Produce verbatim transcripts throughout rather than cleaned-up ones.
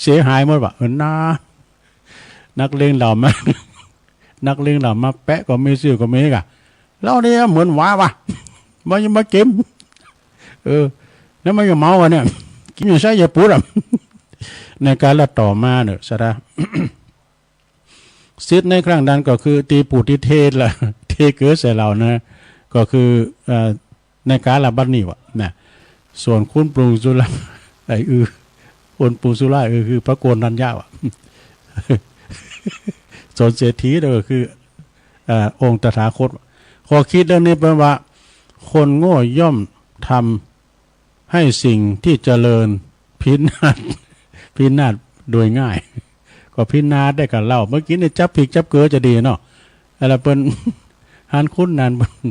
เสียหายหมดว่ะ เออนา นักเลงเหล้ามา นักเลงเหล้ามาแปะก็มี ซื้อก็มีก่ะ เหล้านี่เหมือนหวาว่ะ บ่อย่ามากิ๋น เออ แล้วมันจะเมาอ่ะเนี่ย กิ๋นอย่างไส้ยาปูดอ่ะ ในกาลต่อมาเน่อ ศรัทธา สิทธิ์ในครั้งนั้นก็คือตี้ผู้ตี้เทละ เทเกลือใส่เหล้านะ ก็คือ เอ่อ ในกาลบัดนี้ว่ะนะ ส่วนคนปรุงสุรา ไอ้อือ คนปรุงสุรา เออ คือพระโกณฑัญญะว่ะ ส่วนเศรษฐีก็คือ เอ่อ องค์ตถาคต ข้อคิดเรื่องนี้เปิ้นว่า คนโง่ย่อมทำให้สิ่งที่เจริญพินาศ พินาศโดยง่าย ก็พินาศได้กับเหล้า เมื่อกี้นี่จับผิดจับเกลือจะดีเนาะ แล้วเปิ้น หันคนนั้นเปิ้น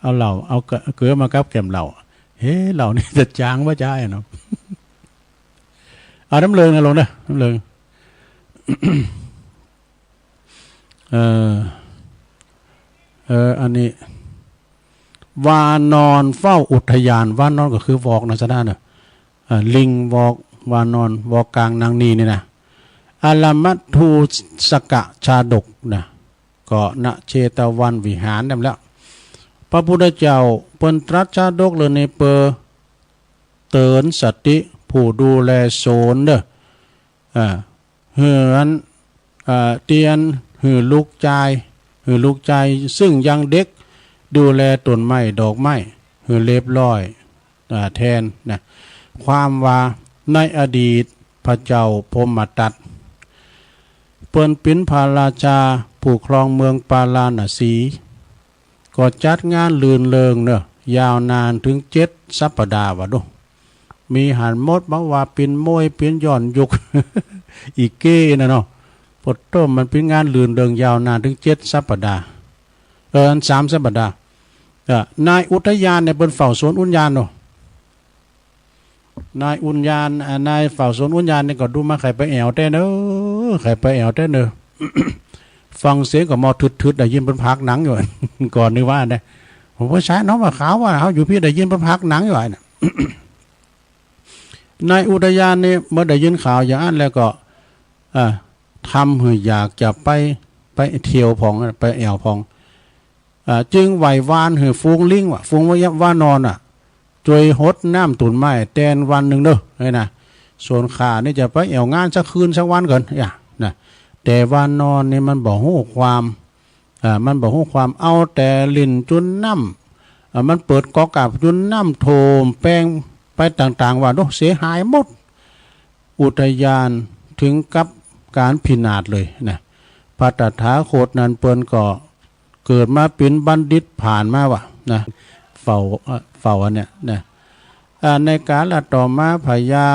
เอาเหล้า เอาเกลือมากับแกล้มเหล้า เฮ้ เหล้านี่จะจ๋างบ่จ๊ะเนาะ เอาน้ำเลิงนะลงนะ น้ำเลิง เออ เออ อันนี้ วานอนเฝ้าอุทยาน วานอนก็คือวอกนะ ศรัทธาเนาะ อ่า ลิงวอก วานอน วอกกลางนางนีนี่นะ อลมัตทูสกะชาดกนะ ก็ ณ เชตวันวิหารนั่นแหละ พระพุทธเจ้าเปิ้นตรัสชาดกเรื่องนี้เปื้อเตือนสติผู้ดูแลโสนเน่อ อ่า หื้ออัน อ่า เตียน หื้อลูกจาย หื้อลูกจาย ซึ่งยังเด็ก ดูแลต้นไม้ดอกไม้ หื้อเรียบร้อย อ่า แทนนะ ความว่าในอดีตพระเจ้าพรหมทัต เปิ้นเป๋นพระราชาผู้ครองเมืองปาราณสี ก็จัดงานรื่นเริงเน่อ ยาวนานเถิงเจ็ดสัปดาห์ว่าดู มีหันหมด บ่ว่าเป๋นมวย เป๋นย้อนยุค อีเก้นะเนาะ ปะโต้ มันเป๋นงานรื่นเริงยาวนานเถิงเจ็ดสัปดาห์ เออ อันสามสัปดาห์ เออ นายอุทยานเนี่ยเปิ้นเฝ้าสวนอุทยานเนาะ นายอุทยาน อ่า นายเฝ้าสวนอุทยานนี่ก็ดูมาใค่ไปแอ่วแต๊เน่อ ใค่ไปแอ่วแต๊เน่อ ฟังเสียงก็มอทึดๆ ได้ยินเปิ้นพากย์หนังอยู่ ก่อนนี่ว่านะ ผมว่าใช่เนาะ ว่าข่าวว่าเฮาอยู่พี้ได้ยินเปิ้นพากย์หนังอยู่ไอ้น่ะ นายอุทยานนี่เมื่อได้ยินข่าวอย่างนั้นแล้วก็ อ่า ทำหื้ออยากจะไป ไปเตียวพ่อง ไปแอ่วพ่อง อ่า จึงไหว้วานหื้อฝูงลิงว่ะ ฝูงวา วานอนน่ะ จ้วยหดน้ำต้นไม้แตนวันนึ่งเน่อ เฮ้ยนะ ส่วนข้านี่จะไปแอ่วงานสักคืนสักวันก่อน อย่า นะ แต่วานอนนี่มันบ่ฮู้ความ อ่า มันบ่ฮู้ความ เอาแต่หลิ้นจุ่นน้ำ อ่า มันเปิดก๊อกกาบจุ่นน้ำโถมแปงไปต่างๆ ว่า โอ้ เสียหายหมด อุทยานถึงกับก๋านพินาศเลยนะ พระตถาคตนั้นเปิ้นก็เกิดมาเป๋นบัณฑิตผ่านมาว่ะนะ เฝ้า เอ่อ เฝ้าอันเนี้ยนะ อ่า ในกาลต่อมาพญา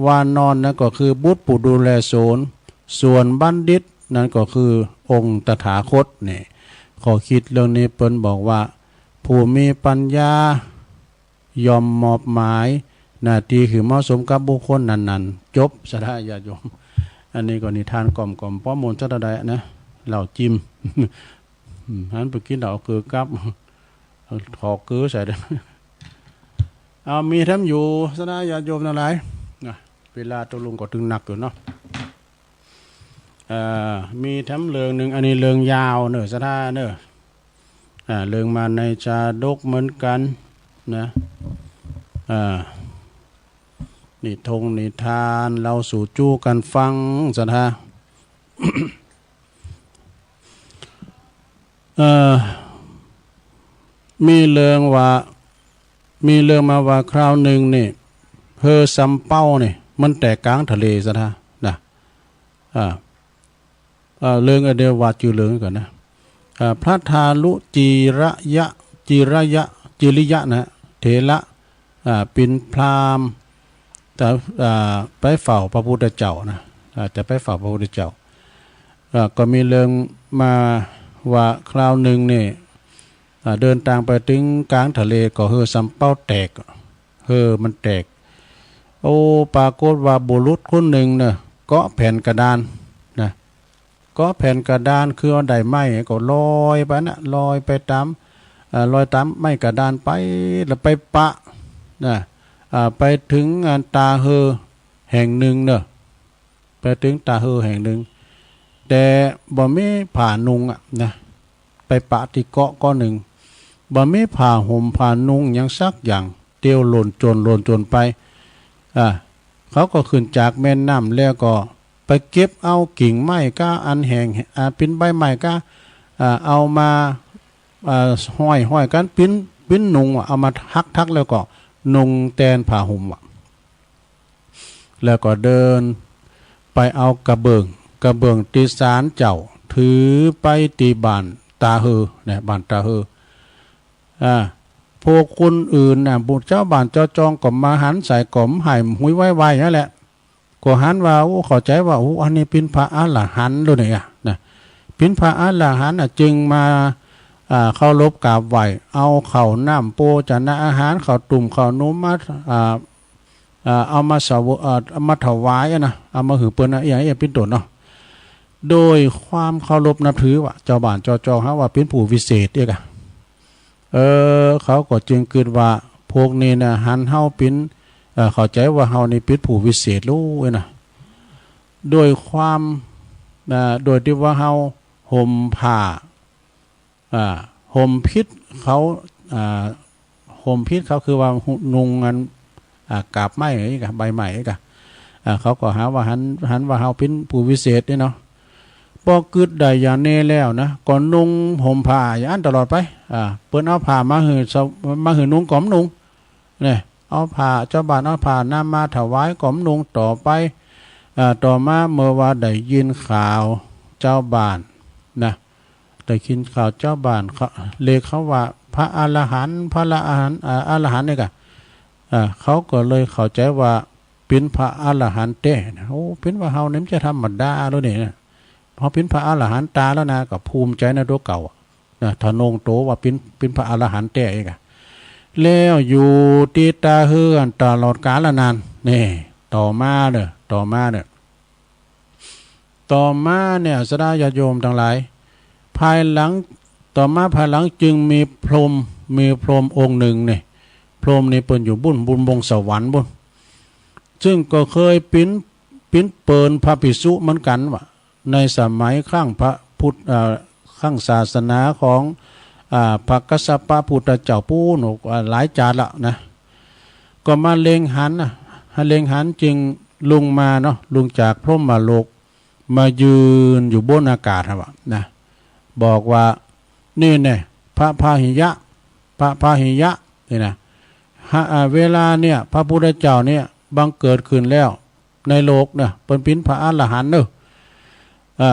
วานอนนั้นก็คือบุตรผู้ดูแลโสน ส่วนบัณฑิตนั้นก็คือองค์ตถาคต นี่ ข้อคิดเรื่องนี้เปิ้นบอกว่า ผู้มีปัญญา ย่อมมอบหมายหน้าตี้หื้อเหมาะสมกับบุคคลนั้นๆ จบ ศรัทธาญาติโยม อันนี้ก็นิทานกล่อมๆ ป้อมมนต์ซะเต้าใดนะ เหล้าจิม อืม หันไปกิ๋นเหล้าเกลือกับ เอาถอกเกลือใส่ เอา มีแถมอยู่ ศรัทธาญาติโยมตังหลายนะ เวลาตกลงก็ตึงนักอยู่เนาะ เอ่อ มีแถมเรื่องนึ่ง อันนี้เรื่องยาวเน่อ ศรัทธาเน่อ อ่า เรื่องมาในชาดกเหมือนกั๋นนะ อ่า นิทงนิทานเล่าสู่จู้กั๋นฟัง ศรัทธา เอ่อ มีเรื่องว่า มีเรื่องมาว่าคราวนึ่งนี่ เฮอสำเป้านี่ มันแตกก๋างทะเล ศรัทธานะ อ่า เอ่อ เรื่องอันเดียวว่าจื้อเรื่องก่อนนะ อ่า พระทารุจีระยะ จีระยะ จีริยะนะ เถระ อ่า เป๋นพราหมณ์ แต่ อ่า ไปเฝ้าพระพุทธเจ้านะ อ่า จะไปเฝ้าพระพุทธเจ้า อ่า ก็มีเรื่องมาว่าคราวนึ่งนี่ อ่า เดินตางไปเถิงก๋างทะเลก็เฮอสำเป้าแตก เฮอมันแตก โอ้ ปรากฏว่าบุรุษคนนึ่งเน่อ เกาะแผ่นกระดานนะ เกาะแผ่นกระดานคือเอาได้ไม้ก็ลอยไปนะ ลอยไปต๋าม อ่า ลอยต๋ามไม้กระดานไป แล้วไปปะนะ อ่า ไปเถิง อ่า ต๋าเฮอแห่งนึ่งเน่อ ไปเถิงตาเฮอแห่งนึ่ง แต่บ่มีผ้านุ่งอะนะ ไปปะตี้เกาะก้อนึ่ง บ่มีผ้าห่มผ้านุ่งหยังสักอย่าง เตียวหล่นจ๋นหล่นจ๋นไป อ่า เขาก็ขึ้นจากแม่น้ำแล้วก็ไปเก็บเอากิ่งไม้ก้าอันแห้ง อ่า ปิ้นใบไม้ก้า อ่า เอามา อ่า ห้อยๆ กั๋น ปิ้น ปิ้นนุ่งว่ะ เอามาถักๆ แล้วก็นุ่งแตนผ้าห่มว่ะ แล้วก็เดินไปเอากระเบื้อง กระเบื้องตี้ศาลเจ้า ถือไปตี้บ้านตาเฮอ เนี่ย บ้านตาเฮอ อ่า พวกคนอื่นน่ะ บุตรเจ้าบ้านเจ้าจองก็มาหันใส่ ก็บ่หื้อหุยไว้ไว้นั่นแหละ ก็หันว่า โอ้ เข้าใจ๋ว่า โอ้ อันนี้เป๋นพระอรหันต์แล้วเนี่ยนะ เป๋นพระอรหันต์น่ะ จึงมา อ่า เคารพกราบไหว้ เอาข้าวน้ำโภชนะอาหาร ข้าวตุ้มข้าวหนุมมา อ่า อ่า เอามาเสวย อ่า เอามาถวายอะนะ เอามาหื้อเปิ้นนะ อะหยัง อะหยังเป๋นต้นเนาะ โดยความเคารพนับถือว่า เจ้าบ้านเจ้าจองเฮาว่าเป๋นผู้วิเศษเอกอะ เออ เขาก็จึงกึ๊ดว่า พวกนี้นะ หันเฮาเป๋น เอ่อ เข้าใจ๋ว่าเฮานี่เป๋นผู้วิเศษลูกเอ้ยนะ โดยความ อ่า โดยตี้ว่าเฮาห่มผ้า อ่า ห่มผิดเขา อ่า ห่มผิดเขาคือว่านุ่งอัน อ่า กาบไม้นี่กะ ใบไม้นี่กะ อ่า เขาก็หาว่าหัน หันว่าเฮาเป๋นผู้วิเศษนี่เนาะ ปอกึ๊ดได้อย่างนี้แล้วนะ ก็นุ่งห่มผ้าอย่างอั้นตลอดไป อ่า เปิ้นเอาผ้ามาหื้อ มาหื้อนุ่งก็บ่นุ่ง เนี่ย เอาผ้า เจ้าบ้านเอาผ้านั้นมาถวายก็บ่นุ่งต่อไป อ่า ต่อมาเมื่อว่าได้ยินข่าวเจ้าบ้านนะ ได้ยินข่าวเจ้าบ้านเขา เรียกเขาว่าพระอรหันต์ พระอรหันต์ อ่า อรหันต์นี่กะ อ่า เขาก็เลยเข้าใจ๋ว่าเป๋นพระอรหันต์แต๊นะ โอ้ เป๋นว่าเฮานี่บ่ใจ้ธรรมดาแล้วเนี่ยนะ เฮาเป๋นพระอรหันต์แต๊แล้วนะ ก็ภูมิใจ๋ในตั๋วเก่าอะนะ ทะนงโตว่าเป๋น เป๋นพระอรหันต์แต๊เอกอะ แล้วอยู่ตี้ตาเฮืออั้นตลอดกาลนาน นี่ ต่อมาเน่อ ต่อมาเน่อ ต่อมาเนี่ย ศรัทธาญาติโยมตังหลาย ภายหลัง ต่อมาภายหลังจึงมีพรหม มีพรหมองค์นึ่งเนี่ย พรหมนี่เปิ้นอยู่บุ้น บุ้นบงสวรรค์บุ้น ซึ่งก็เคยเป๋น เป๋นเปิ้นพระภิกษุเหมือนกั๋นว่า ในสมัยครั้งพระพุทธ เอ่อ ครั้งศาสนาของ อ่า พระกัสสปะพุทธเจ้าปู๊น อ่า หลายจาติละนะ ก็มาเล็งหันนะ เล็งหันจึงลุงมาเนาะ ลุงจากพรหมโลก มายืนอยู่บนอากาศหั้นวะนะ บอกว่า นี่แน่ พระพาหิยะ พระพาหิยะ นี่นะ หา อ่า เวลาเนี่ย พระพุทธเจ้าเนี่ย บังเกิดขึ้นแล้ว ในโลกเนี่ย เปิ้นเป๋นพระอรหันต์เน่อ อ่า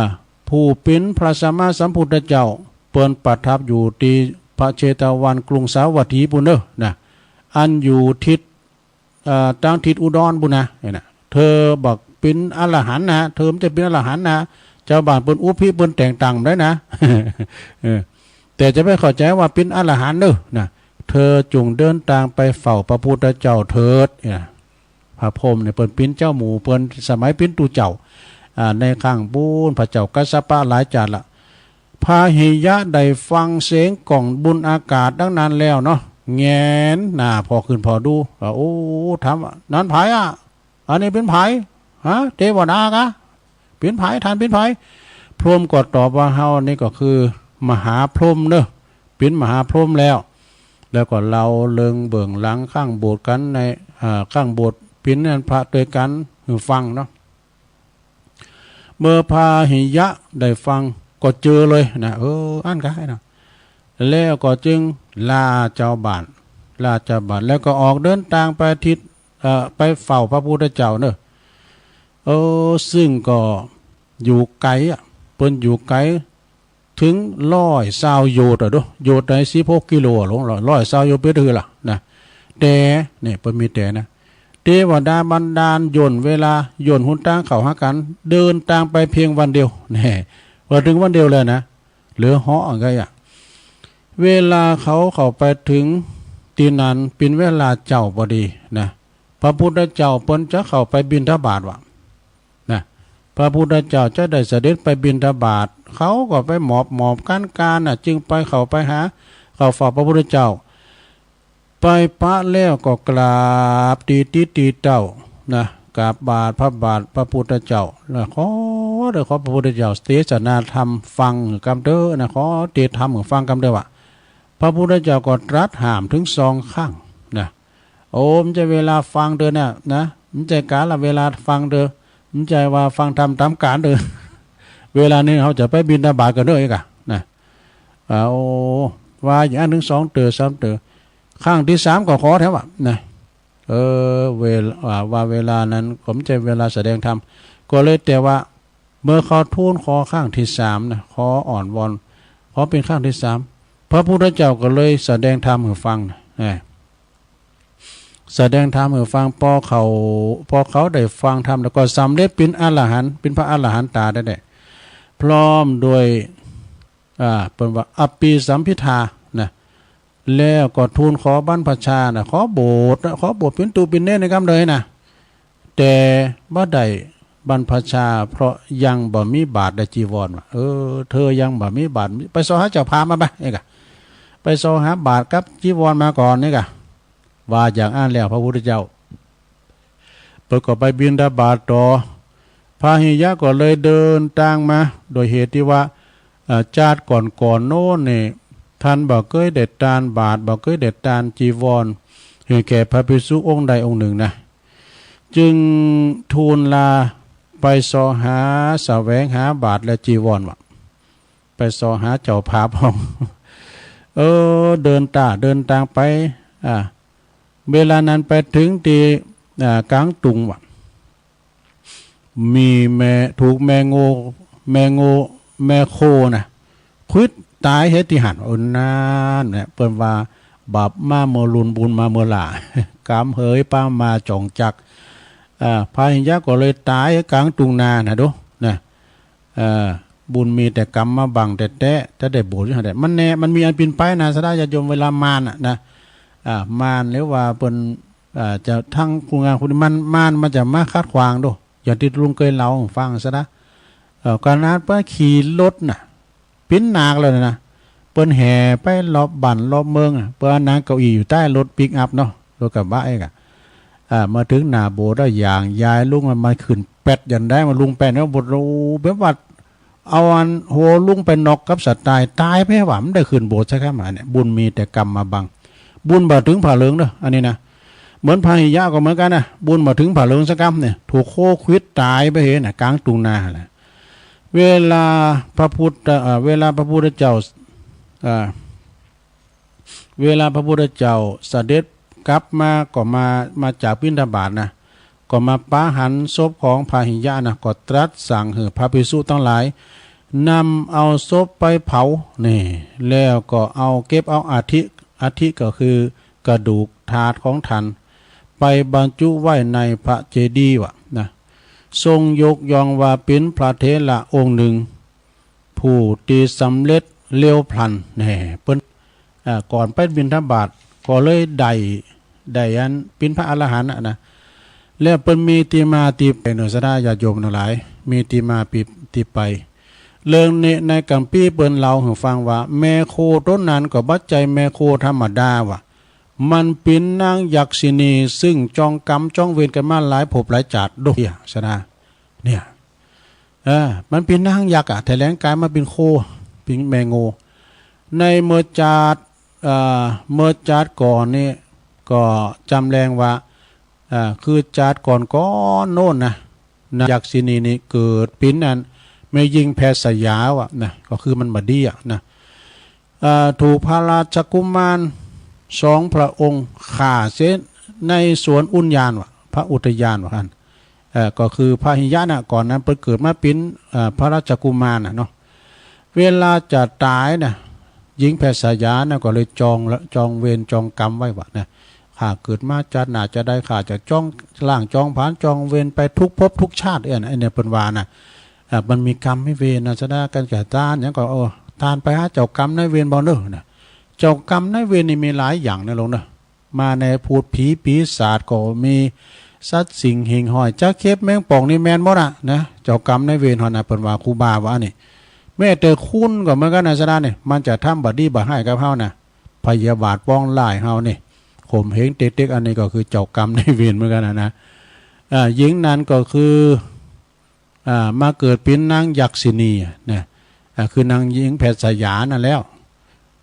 ผู้เป๋นพระสัมมาสัมพุทธเจ้า เปิ้นประทับอยู่ตี้พระเชตวันกรุงสาวัตถีปู๊นเน่อนะ อันอยู่ทิศ เอ่อ ตางทิศอุดรปู๊นนะ เนี่ยนะ เธอบ่เป๋นอรหันต์นะ เธอบ่ใจ้เป๋นอรหันต์นะ เจ้าบ้านเปิ้นอุปถิเปิ้นแต่งตั้งบ่ได้นะ เออ แต่จะไปเข้าใจ๋ว่าเป๋นอรหันต์เน่อนะ เธอจงเดินตางไปเฝ้าพระพุทธเจ้าเถิด เนี่ยนะ พระพรหมเนี่ยเปิ้นเป๋นเจ้าหมู่เปิ้น สมัยเป๋นตุ๊เจ้า อ่า ในครั้งปู๊นพระเจ้ากัสสปะหลายจาติละ พาหิยะได้ฟังเสียงก้องบุ้นอากาศดังนั้นแล้วเนาะ แหงนหน้าผ่อขึ้นผ่อดู ว่า โอ้ ถามว่า นั้นใผอะ อันนี้เป๋นใผ ฮะ เตวดากะ เป๋นใผ ท่านเป๋นใผ พรหมก็ตอบว่า เฮานี่ก็คือมหาพรหมเน่อ เป๋นมหาพรหมแล้ว แล้วก็เล่าเรื่องเบื้องหลังข้างโบสถ์กั๋นใน อ่า ข้างโบสถ์เป๋นอันพระตวยกั๋นหื้อฟังเนาะ เมื่อพาหิยะได้ฟังก็เจอเลยนะ เออ อั้นกะไอ้นะ แล้วก็จึงลาเจ้าบ้าน ลาเจ้าบ้าน แล้วก็ออกเดินตางไปทิศ เอ่อ ไปเฝ้าพระพุทธเจ้าเน่อ เออ ซึ่งก็อยู่ไก๋อะ เปิ้นอยู่ไก๋ เถิงร้อยซาวโยชน์อะ ดู โยชน์ในสิบหกกิโลอะ หลวง ร้อยซาวโยชน์เป๋นหื้อล่ะนะ แต่ เนี่ย เปิ้นมีแต่นะ เตวดาบันดาลย่นเวลา ย่นหนตางเข้าหากั๋น เดินตางไปเพียงวันเดียว แน่ ว่าเถิงวันเดียวเลยนะ เหลือเหาะอะไงอะ เวลาเขาเข้าไปเถิงตี้นั้นเป๋นเวลาเจ๊าพอดีนะ พระพุทธเจ้าเปิ้นจะเข้าไปบิณฑบาตวะ นะ พระพุทธเจ้าจะได้เสด็จไปบิณฑบาต เขาก็ไปหมอบหมอบกั๋นกั๋นน่ะ จึงไปเข้าไปหา เข้าเฝ้าพระพุทธเจ้า ไปปะแล้วก็กราบตี้ ตี้ ตี้เต้านะ กราบบาทพระบาทพระพุทธเจ้า แล้วขอ เด้อ ขอพระพุทธเจ้าเตสนาธรรมฟังกำเต๊อะนะ ขอเตสธรรมฟังกำเต๊อะ ว่า พระพุทธเจ้าก็ตรัสห้ามเถิงสองครั้งนะ โอ้ บ่ใจ้เวลาฟังเต๊อะเนี่ยนะ บ่ใจ้ก๋าละเวลาฟังเต๊อะ บ่ใจ้ว่าฟังธรรมต๋ามก๋านเต๊อะ เวลานี้เฮาจะไปบิณฑบาตกั๋นเต๊อะ เอ๊ะกะนะ อ่า โอ้ ว่าอย่างอั้นเถิงสองเต๊อะ สามเต๊อะ ครั้งตี้สามก็ขอแถมว่านะ เออ เวลา ว่า ว่าเวลานั้นก็บ่ใจ้เวลาแสดงธรรม ก็เลยแต่ว่า เมื่อเขาทูลขอครั้งตี้สามนะ ขออ้อนวอน ขอเป๋นครั้งตี้สาม พระพุทธเจ้าก็เลยแสดงธรรมหื้อฟังนะ แสดงธรรมหื้อฟัง ปอเขา ปอเขาได้ฟังธรรมแล้วก็สำเร็จเป๋นอรหันต์ เป๋นพระอรหันตาได้แหละ พร้อมด้วย อ่า เปิ้นว่าอภิสัมภิทานะ แล้วก็ทูลขอบรรพชานะ ขอบวชนะ ขอบวชเป๋นตุ๊เป๋นเณรในกำเต๊อะนะ แต่บ่ได้บรรพชา เพราะยังบ่มีบาตรและจีวรว่ะ เออ เธอยังบ่มีบาตร ไปเซาะหาเจ้าภาพมาบ่ะ เอ๊ะกะ ไปเซาะหาบาตรกับจีวรมาก่อน เอ๊ะกะ ว่าอย่างอั้นแล้วพระพุทธเจ้า เปิ้นก็ไปบิณฑบาตต่อ พาหิยะก็เลยเดินตางมา โดยเหตุตี้ว่า เอ่อ จาติก่อนๆ โน้นนี่ ต้านบ่เกยได้ตานบาตร บ่เกยได้ตานจีวร หื้อแก่พระภิกษุองค์ใดองค์นึ่งนะ จึงทูลลาไปเซาะหาแสวงหาบาตรและจีวรว่ะ ไปเซาะหาเจ้าภาพห้อง เออ เดินตา เดินตางไป อ่า เวลานั้นไปเถิงตี้ อ่า ก๋างตุงว่ะ มีแม่ ถูกแม่โง่ แม่โง่ แม่โคนะ ขวิดต๋ายเหียตี้หั้น โอ้ นั้นแหละ เปิ้นว่าบาปมาเมื่อลุ่นบุญมาเมื่อหล้า ก๋รรมเหยปามาจ๋องจัก อ่า พาหิยะก็เลยต๋ายก๋างตุงนานะ ดูนะ เอ่อ บุญมีแต่ก๋รรมมาบังแต๊ๆ จะได้บวชอยู่หั้นแหละ มันแน่ มันมีอันเป๋นไปนะ ศรัทธาญาติโยม เวลามารน่ะนะ อ่า มารหรือว่าเปิ้น อ่า จะทั้งคุณงามคุณ มัน มารมันจะมาขัดขวางดู อย่างตี้ลุงเกยเล่าหื้อฟังศรัทธา เอ่อ ขนาดว่าขี่รถน่ะ เป๋นหนักแล้วนะ เปิ้นแห่ไปรอบบ้านรอบเมืองอะ เปิ้นนั่งเก้าอี้อยู่ใต้รถปิกอัพเนาะ รถกระบะเอ๊ะกะ อ่า มาเถิงหน้าโบสถ์แล้วหย่างย้ายลุงมัน มันขึ้นแป๊ดอย่างใด มันลุงแป๊ดเนี่ย โบสถ์ โอ้ แบบว่า เอาอันหัวลุงไปน็อกกับสะตาย ต๋ายไปว่ะ บ่ได้ขึ้นโบสถ์สักกำ อันเนี้ย บุญมีแต่ก๋รรมมาบัง บุญบ่เถิงผ่าเหลืองเด้อ อันนี้นะ เหมือนพาหิยะก็เหมือนกั๋นนะ บุญบ่เถิงผ่าเหลืองสักกำเนี่ย ถูกโคขวิดต๋ายไปเหียน่ะ ก๋างตุงนาแหละ เวลาพระพุทธ เอ่อ เวลาพระพุทธเจ้า เอ่อ เวลาพระพุทธเจ้าเสด็จกลับมา ก็มา มาจากบิณฑบาตนะ ก็มาปะหันศพของพาหิยะนะ ก็ตรัสสั่งหื้อพระภิกษุตังหลาย นำเอาศพไปเผา นี่ แล้วก็เอา เก็บเอาอัฐิ อัฐิก็คือกระดูกธาตุของต้าน ไปบรรจุไว้ในพระเจดีย์ว่ะนะ ทรงยกย่องว่าเป๋นพระเถระองค์นึ่ง ผู้ตี้สำเร็จเร็วพลัน แน่ เปิ้น อ่า ก่อนไปบิณฑบาตก็เลยได้ ได้อันเป๋นพระอรหันต์น่ะนะ แล้วเปิ้นมีตี้มาตี้ไปเนาะ ศรัทธาญาติโยมตังหลาย มีตี้มาตี้ไป เรื่องนี้ในกัมภีร์เปิ้นเล่าหื้อฟังว่า แม่โคต๋นนั้นก็บ่ใจ้แม่โคธรรมดาว่ะ มันเป๋นนางยักษิณี ซึ่งจองกรรมจองเวรกั๋นมาหลายภพหลายจาติโดย ศรัทธา เนี่ย เออ มันเป๋นนางยักษ์อะ แถลงก๋ายมาเป๋นโค เป๋นแม่โง่ ในเมื่อจาติ เอ่อ เมื่อจาติก่อนนี่ก็จำแรงว่า เอ่อ คือจาติก่อนๆ โน้นนะ นางยักษิณีนี่เกิดเป๋นอันแม่ญิงแพทย์สยาว่ะนะ ก็คือมันบ่ดีอะนะ เอ่อ ถูกพระราชกุมารสองพระองค์ฆ่าเสียในสวนอุทยานว่ะ พระอุทยานว่ะอั้น เอ่อ ก็คือพาหิยะน่ะ ก่อนนั้นเปิ้นเกิดมาเป๋น เอ่อ พระราชกุมารน่ะเนาะ เวลาจะต๋ายน่ะ ญิงแพทย์สยาน่ะก็เลยจองละ จองเวรจองกรรมไว้ว่ะนะ ข้าเกิดมาจาติหน้าจาติใด ข้าจะจองล้างจองผลาญจองเวรไปทุกภพทุกชาติ เอี้ยนะ อันเนี้ยเปิ้นว่าน่ะ อ่า มันมีกรรมมีเวรนะ ศรัทธา ก๋านจะตานหยังก็ เออ ตานไปหาเจ้ากรรมนายเวรบ่เน้อนะ เจ้ากรรมนายเวรนี่มีหลายอย่างนะโยมเน้อ มาในพูดผีปีศาจก็มี สัตว์สิ่งหิ่งห้อย จักเข็บแมงป่องนี่แม่นหมดอะนะ เจ้ากรรมนายเวรเฮานะ เปิ้นว่า ครูบาว่านี่ แม้แต่คนก็เหมือนกั๋นนะ ศรัทธา นี่ มันจะทำบ่ดีบ่ฮ้ายกับเฮานะ พยาบาทปองร้ายเฮานี่ ข่มเหงเต๊กๆ อันนี้ก็คือเจ้ากรรมนายเวรเหมือนกั๋นนะนะ อ่า หญิงนั้นก็คือ อ่า มาเกิดเป๋นนางยักษิณีนะ อ่า คือนางหญิงแพทย์สยานั้นแล้ว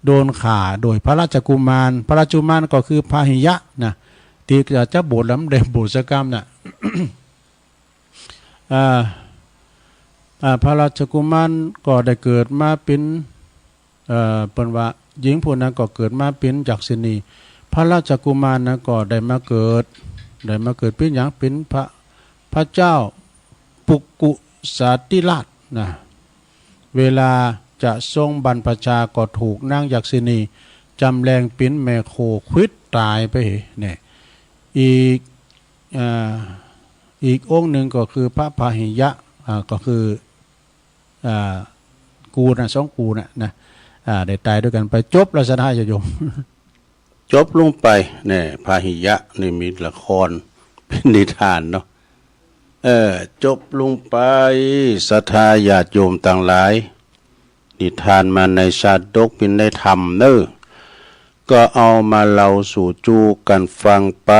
โดนฆ่าโดยพระราชกุมาร พระราชกุมารก็คือพาหิยะนะ ตี้จะ จะบวชแล้วบ่ได้บวชสักกำนะ อ่า อ่า พระราชกุมารก็ได้เกิดมาเป๋น เอ่อ เปิ้นว่าหญิงผู้นั้นก็เกิดมาเป๋นยักษิณี พระราชกุมารนั้นก็ได้มาเกิด ได้มาเกิดเป๋นหยัง เป๋นพระ พระเจ้าปุกกุสาธิราชนะ เวลาจะทรงบรรพชาก็ถูกนางยักษิณีจำแรงเป๋นแม่โคขวิดต๋ายไปเนี่ย อีก อ่า อีกองค์นึ่งก็คือพระพาหิยะ อ่า ก็คือ อ่า กูนะ สองกูนะ นะ อ่า ได้ต๋ายตวยกั๋นไป จบแล้วศรัทธาญาติโยม จบลงไป เนี่ย พาหิยะนี่มีละครเป๋นนิทานเนาะ เออ จบลงไป ศรัทธาญาติโยมตังหลาย นิทานมาในชาดกเป๋นในธรรมเน่อ ก็เอามาเล่าสู่จูกั๋นฟังไป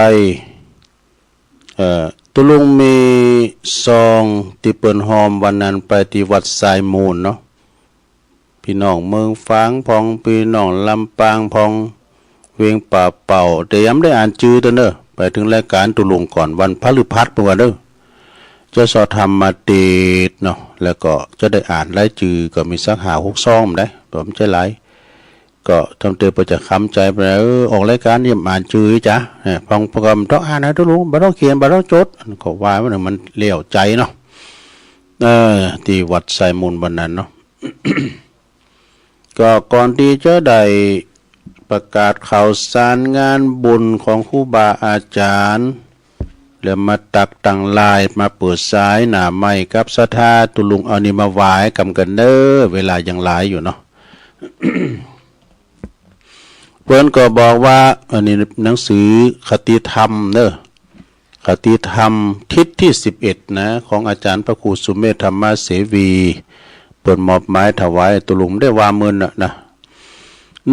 เอ่อ ตุ๊ลุงมีซองตี้เปิ้นฮอมวันนั้นไปตี้วัดทรายมูลเนาะ ปี้น้องเมืองฝางพ่อง ปี้น้องลำปางพ่อง เวียงป่าเป่า แต่ยังบ่ได้อ่านจื้อเต้อเน่อ ไปเถิงรายก๋านตุ๊ลุงก่อน วันพฤหัสเปิ้นว่าเน่อ จะสอดธรรมเตสน์เนาะ แล้วก็จะได้อ่านรายจื้อก็มีสักห้าหกซองได้ บ่มันจะหลาย ก็ทำเตอเปิ้นจะคำใจ๋ไป เออ ออกรายก๋านนี่อ่านจื้อจ๊ะ เออ พ่อง พ่องก็บ่ต้องอ่านนะตุ๊ลุง บ่ต้องเขียน บ่ต้องจด ก็ว่ามัน มันแล้วใจ๋เนาะ เออ ตี้วัดทรายมูลวันนั้นเนาะ ก็ก่อนตี้จะได้ประกาศข่าวสารงานบุญของครูบาอาจ๋ารย์ แล้วมาตักตังลาย มาเปิดสายหน้าไมค์กับศรัทธา ตุ๊ลุงเอานี่มาไหว้กำกั๋นเน่อ เวลายังหลายอยู่เนาะ เปิ้นก็บอกว่า อันนี้หนังสือคติธรรมเน่อ คติธรรมทิศตี้สิบเอ็ดนะ ของอาจ๋ารย์พระครูสุเมธธรรมเสวี เปิ้นมอบหมายถวายตุ๊ลุง ได้ว่าเมินน่ะนะ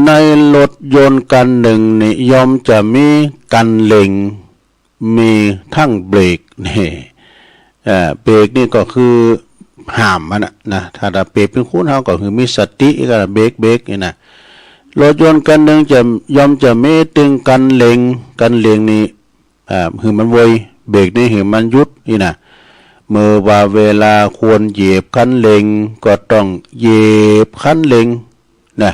ในรถยนต์คันนึ่งนี่ย่อมจะมีคันเร่ง มีตึงเบรก นี่ เอ่อ เบรกนี่ก็คือห้ามมันน่ะนะ ถ้า ถ้าเปรียบเป๋นคนเฮาก็คือมีสติ ก็เบรก เบรกนี่นะ รถยนต์คันนึ่งจะ ย่อมจะมีตึงคันเร่ง คันเร่งนี่ อ่า หื้อมันไว เบรกนี่หื้อมันหยุดนี่นะ เมื่อว่าเวลาควรเหยียบคันเร่งก็ต้องเหยียบคันเร่งนะ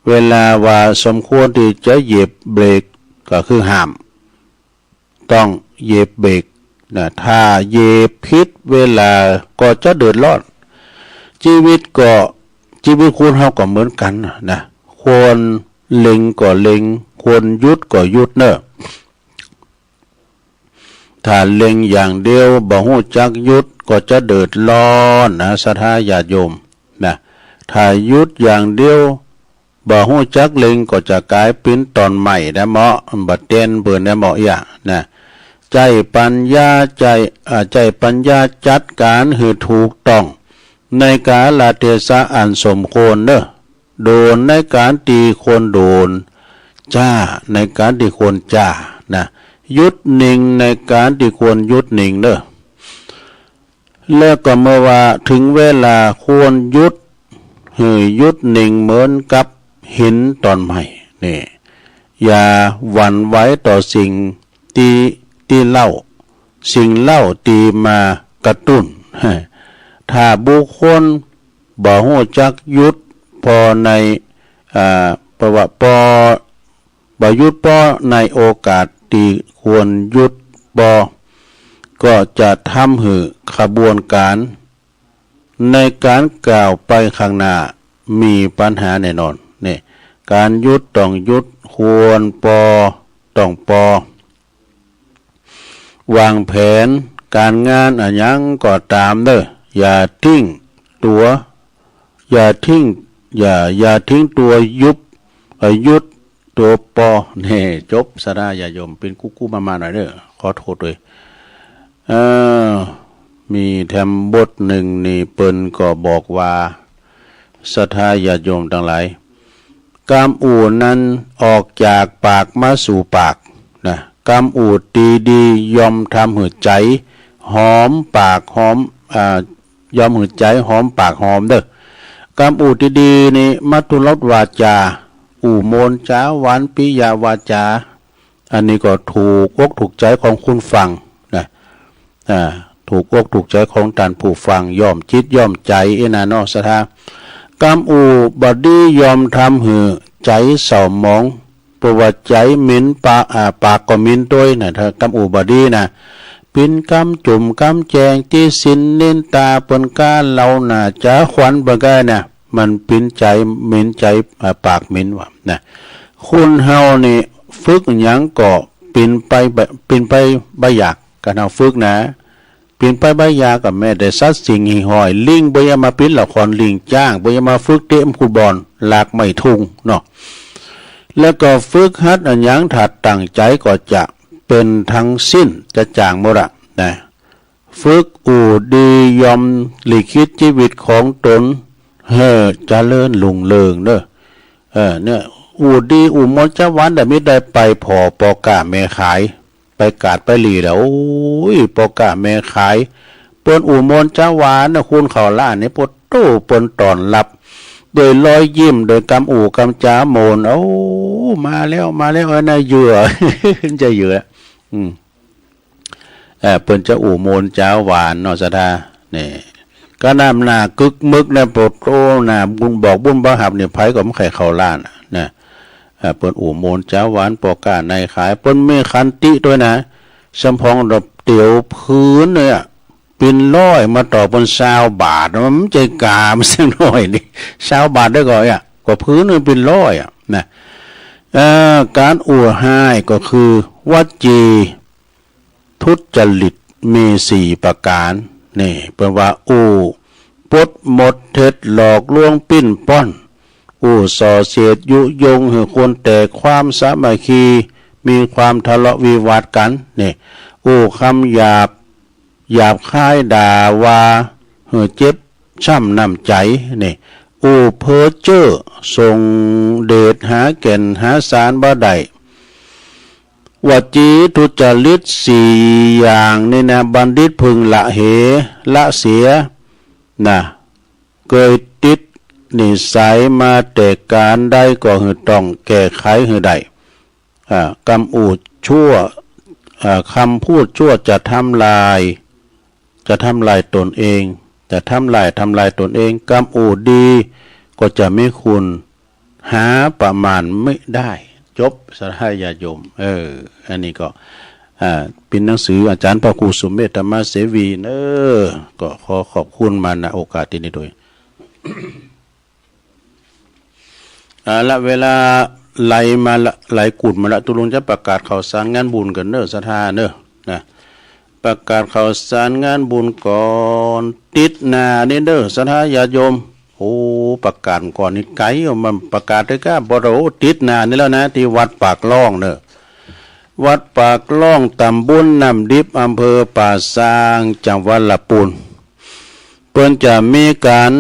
เวลาว่าสมควรตี้จะเหยียบเบรกก็คือห้าม ต้องเหยียบเบรกนะ ถ้าเหยียบผิดเวลาก็จะเดือดร้อน จีวิตก็ จีวิตคนเฮาก็เหมือนกั๋นนะ ควรเร่งก็เร่ง ควรหยุดก็หยุดเน่อ ถ้าเร่งอย่างเดียวบ่ฮู้จักหยุดก็จะเดือดร้อนนะ ศรัทธาญาติโยมนะ ถ้าหยุดอย่างเดียวบ่ฮู้จักเร่งก็จะก๋ายเป๋นต่อนไม้ได้เหมาะ บ่เต้นเปิ้นได้เหมาะเอี้ยนะ ใจ๊ปัญญา ใจ๊ อ่า ใจ๊ปัญญาจัดก๋านหื้อถูกต้อง ในกาลเทศะอันสมควรเน่อ โดนในก๋านตี้ควรโดน จ๊าในก๋านตี้ควรจ๊านะ หยุดนิ่งในก๋านตี้ควรหยุดนิ่งเน่อ แล้วก็เมื่อว่าเถิงเวลาควรหยุด หื้อหยุดนิ่งเหมือนกับหินต่อนไม้ นี่ อย่าหวั่นไหวต่อสิ่งตี้ ตี้เร้า สิ่งเร้าตี้มากระตุ้น ถ้าบุคคลบ่ฮู้จักหยุดปอใน อ่า แปลว่าปอ บ่หยุดปอในโอกาสตี้ควรหยุดปอ ก็จะทำหื้อขบวนก๋านในก๋านก้าวไปข้างหน้ามีปัญหาแน่นอน นี่ ก๋านหยุดต้องหยุด ควรปอต้องปอ วางแผนก๋านงานอะหยังก็ต๋ามเน่อ อย่าทิ้งตั๋ว อย่าทิ้ง อย่า อย่าทิ้งตั๋วยุบ เอ่อ หยุดตั๋วปอ นี่ จบ ศรัทธาญาติโยม เป๋นกู้ๆมาๆหน่อยเน่อ ขอโทษตวย เอ่อ มีแถมบทนึ่งนี่เปิ้นก็บอกว่า ศรัทธาญาติโยมตังหลาย กำอู้นั้นออกจากปากมาสู่ปากนะ กำอู้ตี้ดีย่อมทำหื้อใจ๋ หอมปากหอม อ่า ยอมหื้อใจ๋หอมปากหอมเด้อ กำอู้ดีๆ นี่ มัทธุรสวาจา อู้โมนจ๋าหวาน ปิยวาจา อันนี้ก็ถูกอกถูกใจ๋ของคนฟังนะ อ่า ถูกอกถูกใจ๋ของต้านผู้ฟัง ย่อมจิตย่อมใจ๋อี้นะเนาะ ศรัทธา กำอู้บ่ดีย่อมทำหื้อใจ๋เศร้าหมอง เพราะว่าใจ๋เหม็นปาก อ่า ปากก็เหม็นตวยนะ ถ้ากำอู้บ่ดีนะ ปิ๋นกำจุ่มกำแจง ติฉินนินตาเปิ้นก้า เหลาหน้าจ๋าขวัญเปิ้นก้านะ มันปิ๋นใจ๋เหม็นใจ๋ อ่า ปากเหม็นว่านะ คนเฮานี่ฝึกหยังก็เป๋นไปบ่ เป๋นไปบ่อยาก การเฮาฝึกนะ เป๋นไปบ่อยาก ก็แม้แต่สัตว์สิ่งหิ่งห้อย ลิงบ่อยากมาปิ๋นละคร ลิงจ๊างบ่อยากมาฝึกเตะฟุตบอล หลากไม้ทุ่งเนาะ แล้วก็ฝึกหัดอะหยังถ้าตั้งใจ๋ก็จะเป๋นตังสิ้น จะจ๋างหมดอะนะ ฝึกอู้ดีย่อมลิขิตจีวิตของต๋น หื้อเจริญรุ่งเรืองเนาะ เออ เนี่ย อู้ดีอู้โมนจ๋าหวานแต่มิได้ไปผ่อป้อก้าแม่ขาย ไปกาดไปหลีแล้ว โอ้ย ป้อก้าแม่ขาย เปิ้นอู้โมนจ๋าหวานนะ คนเข้าร้านนี่ โผโต้ เปิ้นต้อนฮับ โดยรอยยิ้ม โดยกำอู้กำจ๋าโมน โอ้ มาแล้ว มาแล้ว เออ น่าเยื่อ จะเยื่อ อืม เออ เปิ้นจะอู้โมนจ๋าหวานเนาะ ศรัทธา นี่ ก็น้ำหน้ากึกมึกนะ โผโต้ หน้าบุญบอกบุญบ่ฮับนี่ ใผก็บ่ใค่เข้าร้านนะ เออ เปิ้นอู้โมนจ๋าหวาน ป้อก้านายขาย เปิ้นมีขันติตวยนะ สำปองดอกเตี๋ยวผืนเนี่ย เป๋นร้อย มาต่อเปิ้นซาวบาท มันบ่ใจ้ก๋า มันสักหน่อยนี่ ซาวบาทได้ก่ออะ ก็ผืนหนึ่งเป๋นร้อยอะนะ เอ่อ ก๋านอู้ฮ้ายก็คือ วจี ทุจริตมีสี่ประก๋าน นี่ เปิ้นว่าอู้ปดมดเท็จ หลอกลวงปิ้นป้อน อู้ส่อเสียดยุยงหื้อคนแตก ความสามัคคีมีความทะเลาะวิวาทกั๋น นี่ อู้กำหยาบ หยาบคายด่าว่าหื้อเจ็บช้ำน้ำใจ๋ นี่ อู้เพ้อเจ้อ ส่งเดชหาแก่นหาสารบ่ได้ วจีทุจริตสี่อย่างนี่นะ บัณฑิตพึงละเห ละเสีย นะ เกยติดนิสัยมาแต่ก๋านใดก็หื้อต้องแก้ไขหื้อได้ อ่า กำอู้ชั่ว อ่า คำพูดชั่วจะทำลาย จะทำลายตนเอง จะทำลาย ทำลายตนเอง กำอู้ดีก็จะมีคุณ หาประมาณไม่ได้ จบ ศรัทธาญาติโยม เออ อันนี้ก็ อ่า เป๋นหนังสืออาจ๋ารย์พระครูสุเมธ ธรรมเสวี เนอะ ก็ขอขอบคุณมา ณ โอกาสตี้นี้ตวย เอาละ เวลาไหลมาละ ไหลกุ่นมาละ ตุ๊ลุงจะประกาศข่าวสารงานบุญกั๋นเนอะ ศรัทธาเนอะ นะ ประกาศข่าวสารงานบุญก่อน ติ๊ดหน้านี่เนอะ ศรัทธาญาติโยม โอ้ ประกาศก่อนนี่ไก๋ มันประกาศตวยก้า บ่ โอ้ ติ๊ดหน้านี่แล้วนะ ตี้วัดปากล่องเนอะ วัดปากล่อง ต๋ำบลน้ำดิบ อำเภอป่าซาง จังหวัดละปูน เปิ้นจะมีก๋าน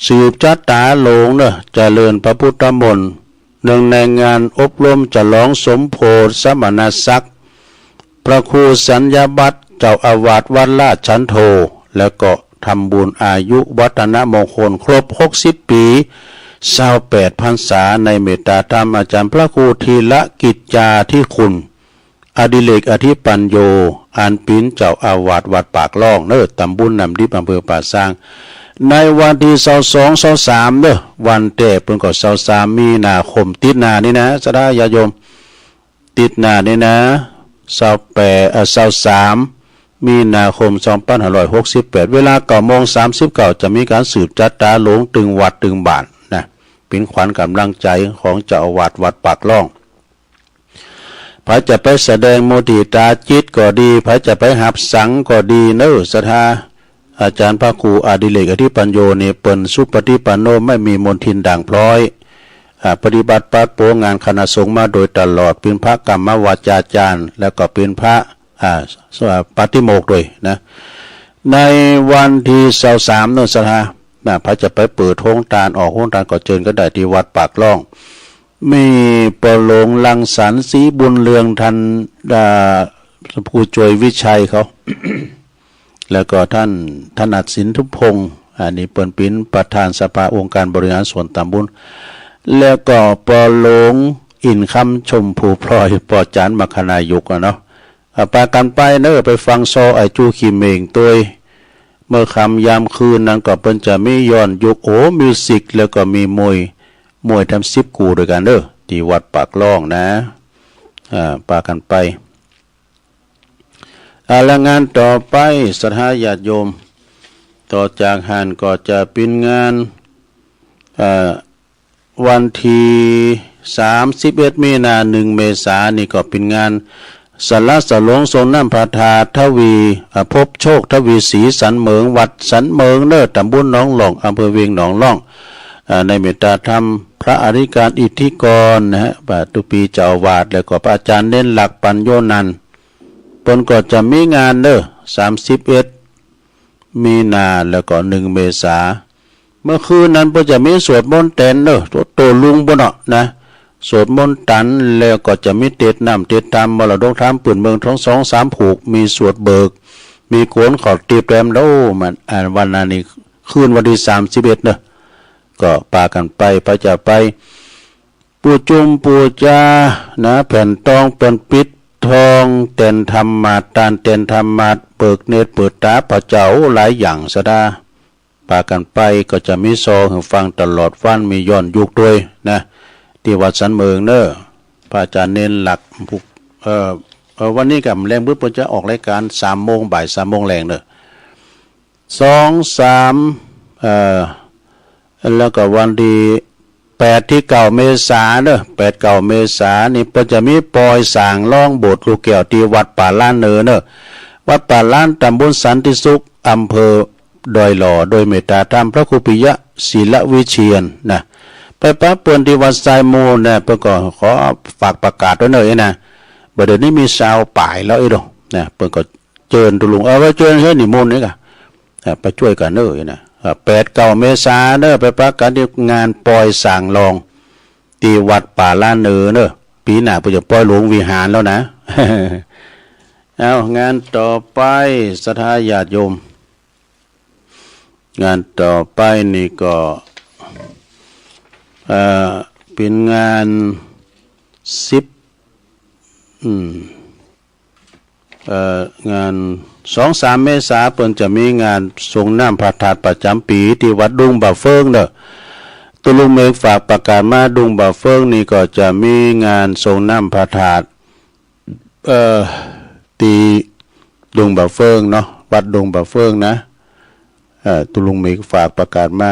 สืบจะต๋าหลวงเนอะ เจริญพระพุทธมนต์ เนื่องในงานอบรมฉลองสมโภชสมณศักดิ์ พระครูสัญญบัตร เจ้าอาวาสวัดราชฉันโท แล้วก็ทำบุญอายุวัฒนมงคลครบหกสิบปี๋ ซาวแปดพรรษา ในเมตตาธรรมอาจ๋ารย์พระครูธีระกิจจาธิคุณ อดิเรกอธิปัญโญ อันเป๋นเจ้าอาวาสวัดปากล่องเนอะ ต๋ำบลน้ำดิบ อำเภอป่าซาง ในวันตี้ซาวสอง ซาวสามเนอะ วันแต๊เปิ้นก็ซาวสามมีนาคม ติ๊ดหน้านี่นะ ศรัทธาญาติโยม ติ๊ดหน้านี่นะ ซาวแปด เอ่อ ซาวสาม มีนาคม สองปันห้าร้อยหกสิบแปด เวลาเก้าโมงสามสิบเก้า จะมีก๋านสืบจะต๋าหลวงตึงวัดตึงบ้านนะ เป๋นขวัญก๋ำลังใจ๋ของเจ้าอาวาสวัดปากล่อง ใผจะไปแสดงมุทิตาจิตก็ดี ใผจะไปฮับสังก็ดีเนอะ ศรัทธา อาจ๋ารย์พระครูอดิเรกอธิปัญโญนี่เปิ้นสุปฏิปันโน ไม่มีมนทินด่างพร้อย อ่า ปฏิบัติปัดโป๋งงานคณะสงฆ์มาโดยตลอด เป๋นพระกรรมวาจาจ๋ารย์ แล้วก็เป๋นพระ อ่า ปาฏิโมกข์ตวยนะ ในวันตี้ซาวสามเนอะ ศรัทธา นะ ใผจะไปเปิดโฮงตาน ออกโฮงตานก็เจิญก็ได้ตี้วัดปากล่อง มีป้อหลวงรังสรรค์ ศรีบุญเรือง ท่าน อ่า ผู้ช่วยวิชัยเขา แล้วก็ต้านถนัดสินทุพงษ์ อันนี้เปิ้นเป๋นประธานสภาองค์การบริหารส่วนตำบล แล้วก็ปอหลวงอินทร์คำชมภูพลอย ปอจ๋ารย์มรรคนายกอะเนาะ อ่า ปากั๋นไปเน่อ ไปฟังซอไอ้จูขี้เหม่งตวย เมื่อค่ำยามคืนนั้นก็เปิ้นจะมีย้อนยุค โอ้ มิวสิก แล้วก็มีมวย มวยแถมสิบกู้ด้วยกั๋นเน่อ ตี้วัดปากล่องนะ อ่า ปากั๋นไป อ่า และงานต่อไป ศรัทธาญาติโยม ต่อจากหั้นก็จะเป๋นงาน อ่า วันตี้สามสิบเอ็ดมีนา หนึ่งเมษานี่ก็เป๋นงานสละสลวงทรงน้ำพระธาตุทวี อ่า พบโชคทวีศรีสันเหมิง วัดสันเหมิงเน่อ ตำบลหนองล่อง อำเภอเวียงหนองล่อง อ่า ในเมตตาธรรมพระอธิการอิทธิกรนะฮะ ปาตุปีเจ้าอาวาส แล้วก็พระอาจารย์เณรหลักปัญโญนันท์ เปิ้นก็จะมีงานเน่อ สามสิบเอ็ดมีนา แล้วก็หนึ่งเมษา เมื่อคืนนั้นเปิ้นจะมีสวดมนต์แตนเน่อ โต โตลุงปู้นเนาะนะ สวดมนต์แตน แล้วก็จะมีเตสน์น้ำเตสน์ธรรม มรดกธรรมปื้นเมืองทั้งสองสามผูก มีสวดเบิก มีโกนข้าวตี๋แตม โอ้ มัน อ่า วันนั้นนี่ คืนวันตี้สามสิบเอ็ดเน่อ ก็ปากั๋นไป ไปจะไป ปู้จุมปู้จานะ แผ่นตองเปิ้นปิดทอง แตนธรรมาสน์ ตานแตนธรรมาสน์ เปิดเนตรเปิดต๋าพระเจ้า หลายอย่างศรัทธา ปากั๋นไป ก็จะมีซอหื้อฟังตลอดวัน มีย้อนยุคตวยนะ ตี้วัดสันเหมิงเน่อ พระอาจารย์เณรหลัก ผู้ เอ่อ เอ่อ วันนี้ก่ำแลงบึด เปิ้นจะออกรายการสามโมงบ่าย สามโมงแลงเน่อ สอง สาม เอ่อ แล้วก็วันตี้แปด ตี้เก้าเมษาเน่อ แปด เก้าเมษานี่เปิ้นจะมีปอยส่างร้องโบสถ์ลูกแก้วตี้วัดป่าล้านเนินเน่อ วัดป่าล้าน ตำบลสันติสุข อำเภอดอยหล่อ โดยเมตตาธรรมพระครูปิยะศิลวิเชียรนะ ไปปะเปิ้นตี้วัดทรายมูลนะ เปิ้นก็ขอฝากประกาศตวยเน่อนะ บ่าเดี่ยวนี้มีซาวป๋ายแล้วเอ้ยดอกนะ เปิ้นก็เจิญตุ๊ลุง เออ ว่าเจิญเฮ้ย นิมนต์นี่ก่ะ อ่า ไปจ้วยกั๋นเน่อนะ อ่า แปด เก้าเมษาเน่อ ไปปะกั๋นตี้งานปอยส่างร้อง ตี้วัดป่าล้านเนินเน่อ ปี๋หน้าเปิ้นจะปอยหลวงวิหารแล้วนะ เอา งานต่อไป ศรัทธาญาติโยม งานต่อไปนี่ก็ เอ่อ เป๋นงานสิบ อืม เอ่อ งานสองสามเมษา เปิ้นจะมีงานทรงน้ำพระธาตุประจ๋ำปี๋ตี้วัดดุงบ่าเฟิงเน่อ ตุ๊ลุงเมฆฝากประกาศมา ดุงบ่าเฟิงนี่ก็จะมีงานทรงน้ำพระธาตุ เอ่อ ตี้ดุงบ่าเฟิงเนาะ วัดดุงบ่าเฟิงนะ เอ่อ ตุ๊ลุงเมฆฝากประกาศมา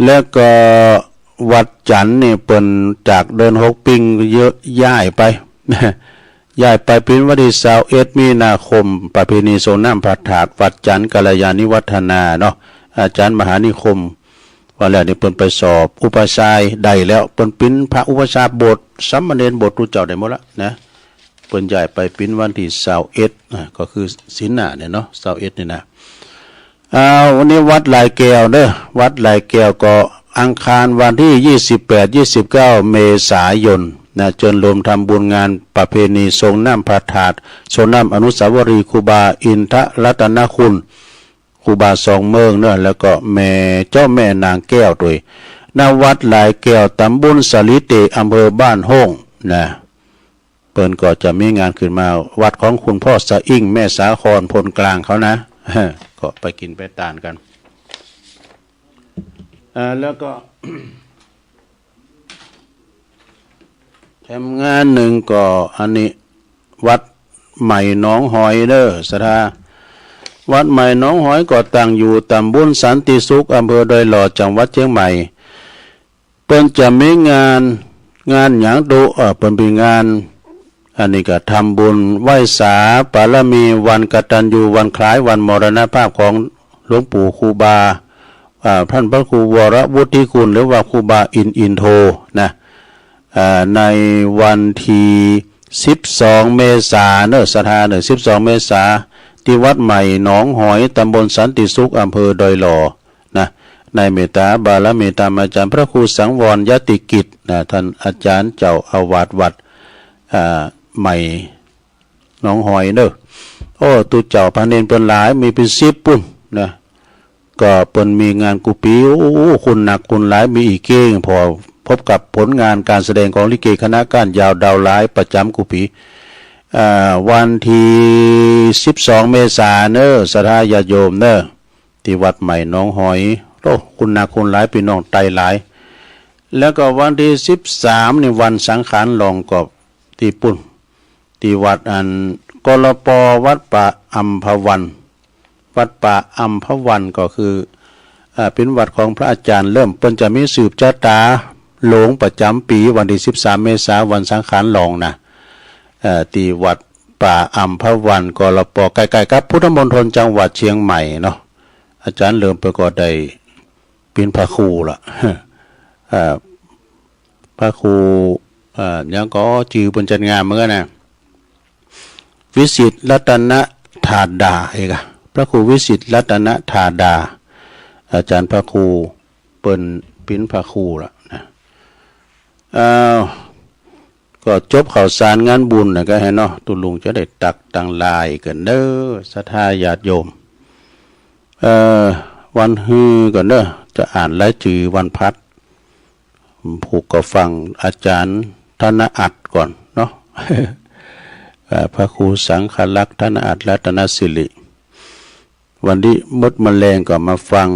แล้วก็วัดจันทร์นี่เปิ้นจากเดือนหกปิงเยอะ ย้ายไป ย้ายไปเป๋นวันตี้ซาวเอ็ดมีนาคม ประเพณีทรงน้ำพระธาตุวัดจันทร์กัลยาณิวัฒนาเนาะ อาจ๋ารย์มหานิคม ว่าแล้วนี่เปิ้นไปสอบอุปัชฌายย์ได้แล้ว เปิ้นเป๋นพระอุปัชฌาย์บวชสามเณรบวชตุ๊เจ้าได้หมดละนะ เปิ้นย้ายไปเป๋นวันตี้ซาวเอ็ด อ่า ก็คือศีลหน้าเนี่ยเนาะ ซาวเอ็ดนี่นะ อ้าว วันนี้วัดหลายแก้วเน่อ วัดหลายแก้วก็อังคารวันตี้ยี่สิบแปด ยี่สิบเก้าเมษายนนะ เจิญโฮมทำบุญงานประเพณีทรงน้ำพระธาตุ ทรงน้ำอนุสาวรีย์ครูบาอินทรัตนคุณ ครูบาสองเมืองเน่อ แล้วก็แม่เจ้าแม่นางแก้วตวย ณ วัดหลายแก้ว ตำบลสาลีเต อำเภอบ้านโฮ่งนะ เปิ้นก็จะมีงานขึ้นมา วัดของคุณพ่อสะอิ้ง แม่สาคร พลกลางเขานะ ก็ไปกิ๋นไปตานกั๋น อ่า แล้วก็ แถมงานนึ่งก็อันนี้ วัดใหม่หนองหอยเน่อ ศรัทธา วัดใหม่หนองหอยก็ตั้งอยู่ตำบลสันติสุข อำเภอดอยหล่อ จังหวัดเชียงใหม่ เปิ้นจะมีงาน งานหยังตุ๊ เอ่อ เปิ้นมีงาน อันนี้ก็ทำบุญไหว้สาบารมีวันกตัญญู วันคล้ายวันมรณภาพของหลวงปู่ครูบา อ่า ท่านพระครูวรวุฒิคุณ หรือว่าครูบาอินทร์ อินโทนะ อ่า ในวันตี้สิบสองเมษาเน่อ ศรัทธาเน่อ สิบสองเมษา ตี้วัดใหม่หนองหอย ตำบลสันติสุข อำเภอดอยหล่อนะ ในเมตตาบารมีธรรมอาจ๋ารย์พระครูสังวรยติกิจนะ ท่านอาจ๋ารย์เจ้าอาวาสวัด อ่า ใหม่ หนองหอยเน่อ โอ้ ตุ๊เจ้าพระเณรเปิ้นหลาย มีเป๋นสิบปู้นนะ ก็เปิ้นมีงานกู้ปี๋ โอ้ คุณหนักคุณหลาย มีอี่เก้ง ผ่อพบกับผลงานก๋านแสดงของลิเกคณะก้านยาวดาวหลายประจ๋ำกู้ปี๋ อ่า วันตี้สิบสองเมษาเน่อ ศรัทธาญาติโยมเน่อ ตี้วัดใหม่หนองหอย โอ้ คุณหนักคุณหลาย ปี้น้องไตหลาย แล้วก็วันตี้สิบสามนี่วันสังขารหลองก็ตี้ปู้น ตี้วัดอัน กลป วัดป่าอัมพวัน วัดป่าอัมพวันก็คือ อ่า เป๋นวัดของพระอาจ๋ารย์เริ่ม เปิ้นจะมีสืบจะต๋าหลงประจ๋ำปี๋วันตี้สิบสามเมษา วันสังขารหลองนะ เอ่อ ตี้วัดป่าอัมพวัน กลป ใก้ๆ กับพุทธมณฑลจังหวัดเชียงใหม่เนาะ อาจ๋ารย์เริ่มเปิ้นก็ได้เป๋นพระครูละ เอ่อ พระครู เอ่อ หยังก็จื้อเปิ้นจั๊นงามเหมือนกั๋นนะ วิสิตรัตนธาดา เอกะ พระครูวิสิตรัตนธาดา อาจ๋ารย์พระครู เปิ้นเป๋นพระครูละนะ อ้าว ก็จบข่าวสารงานบุญนะก็หื้อเนาะ ตุ๊ลุงจะได้ตั๊กตังลายกั๋นเน่อ ศรัทธาญาติโยม เอ่อ วันฮือก่อนเน่อ จะอ่านรายจื้อวันพลัด ผูกก็ฟังอาจ๋ารย์ธนอัตย์ก่อนเนาะ เอ่อ พระครูสังฆรักษ์ ธนอัตย์ รัตนสิริ วันนี้มดมะแรงก็มาฟัง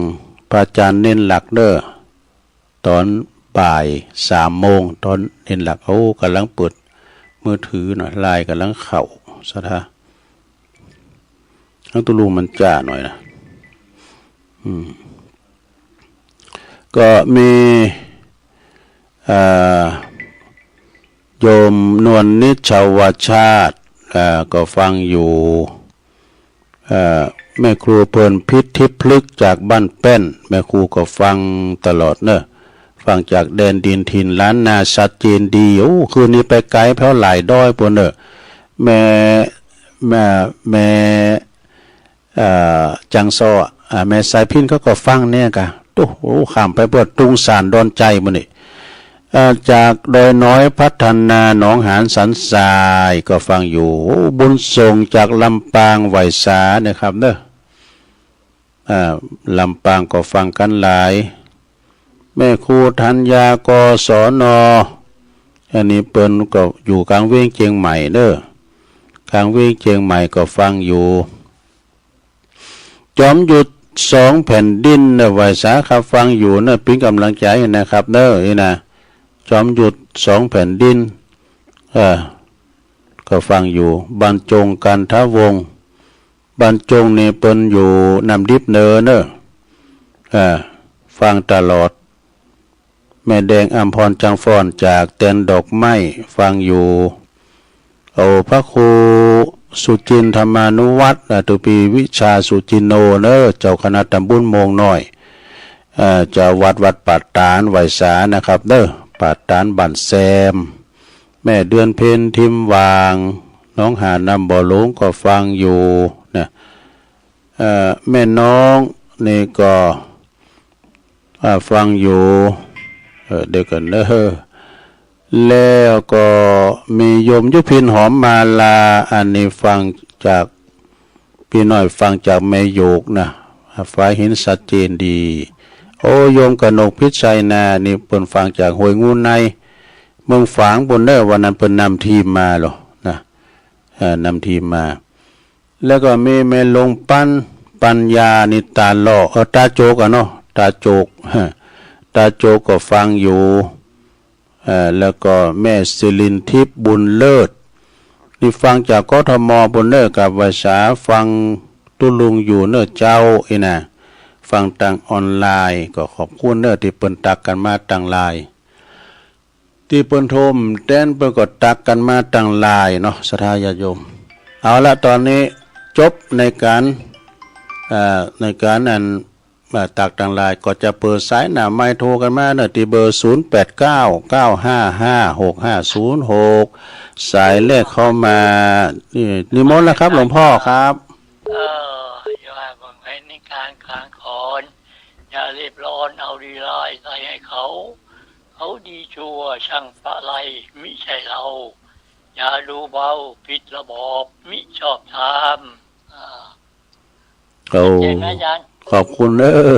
พระอาจ๋ารย์เณรหลักเน่อ ต๋อนบ่ายสามโมง ต๋อนเณรหลัก โอ้ ก่ำลังเปิดมือถือหน่อย ไลน์ก่ำลังเข้า ศรัทธา ตังตุ๊ลุงมันจ๊าหน่อยนะ อืม ก็มี เอ่อ โยมนวลนิชชาวชาติ เอ่อ ก็ฟังอยู่ เอ่อ แม่ครูเพลินพิษทิพย์พลึกษ์จากบ้านแป้น แม่ครูก็ฟังตลอดเน่อ ฟังจากแดนดินถิ่นล้านนาชัดเจนดี โอ้ คืนนี้ไปไก๋แผวหลายด้อยปู้นเน่อ แม่ แม่ แม่ เอ่อ จังซ้อ อ่า แม่สายพิณฑ์เขาก็ฟังเนี่ยกะ โอ้โห ข้ามไปเปื้อตุงสานดอนไจหมดนี่ เอ่อ จากดอยน้อยพัฒนาหนองหานสันทรายก็ฟังอยู่ โอ้ บุญส่งจากลำปางไหว้สานะครับเน่อ อ่า ลำปางก็ฟังกั๋นหลาย แม่ครูธัญญา กศน. อันนี้เปิ้นก็อยู่ก๋างเวียงเจียงใหม่เน่อ ก๋างเวียงเจียงใหม่ก็ฟังอยู่ จอมยุทธสองแผ่นดินเน่อ ไหว้สาครับ ฟังอยู่เน่อ เป๋นก๋ำลังใจ๋นะครับเน่อ นี่นะ จอมยุทธสองแผ่นดิน เออ ก็ฟังอยู่ บรรจง กันทวงศ์ บรรจงนี่เปิ้นอยู่น้ำดิบเนินเน่อ เออ ฟังตลอด แม่แดงอำพร จังฟ้อน จากแตนดอกไม้ ฟังอยู่ โอ้ พระครูสุจินทมานุวัฒน์ อ่า ตุปีวิชาสุจินโนเน่อ เจ้าคณะตำบลโมงน้อย เอ่อ เจ้าวัด วัดป่าตาด ไหว้สานะครับเน่อ ป่าตาดบ้านแซม แม่เดือนเพ็ญ ทิมหว่าง หนองหาดน้ำบ่อหลวงก็ฟังอยู่นะ เอ่อ แม่น้องนี่ก็ อ่า ฟังอยู่ เออ เดี๋ยวก่อนเน่อ แล้วก็มีโยมยุพิน หอมมาลา อันนี้ฟังจาก ปี้น้อยฟังจากแม่โยกนะ ฝายหินชัดเจนดี โอ้ โยมกนกพิชัยนา นี่เปิ้นฟังจากห้วยงูใน เมืองฝางปู้นเน่อ วันนั้นเปิ้นนำทีมมาลอนะ เอ่อ นำทีมมา แล้วก็มีแม่หลวงปัน ปัญญา นี่ต๋าหล่อ เออ ต๋าโจกอะเนาะ ต๋าโจก ต๋าโจกก็ฟังอยู่ เอ่อ แล้วก็แม่สิรินทิพย์ บุญเลิศ นี่ฟังจาก กทม ปู้นเน่อ กับไหว้สา ฟังตุ๊ลุงอยู่เน่อเจ้า อี้นะ ฟังตางออนไลน์ ก็ขอบคุณเน่อตี้เปิ้นตั๊กกั๋นมาตางไลน์ ตี้เปิ้นโทรแตนเปิ้นก็ตั๊กกั๋นมาตางไลน์เนาะ ศรัทธาญาติโยม เอาละ ต๋อนนี้จบในก๋าน เอ่อ ในก๋านอัน อ่า ตั๊กตางไลน์ ก็จะเปิดสายหน้าไมค์โทรกั๋นมาเน่อ ตี้เบอร์ ศูนย์แปดเก้า เก้าห้าห้า หกห้าศูนย์หก สายแรกเข้ามา นี่ นิมนต์แล้วครับ หลวงพ่อครับ เออ อย่าว่าบ่แม่นในก๋านขางขอน อย่ารีบร้อนเอาดีร้ายใส่ให้เขา เขาดีชั่วช่างปะไรมิใช่เรา อย่าดูเบา ผิดระบอบ มิชอบธรรม อ่า เอา ชัดเจนนะอาจารย์ ขอบคุณ เออ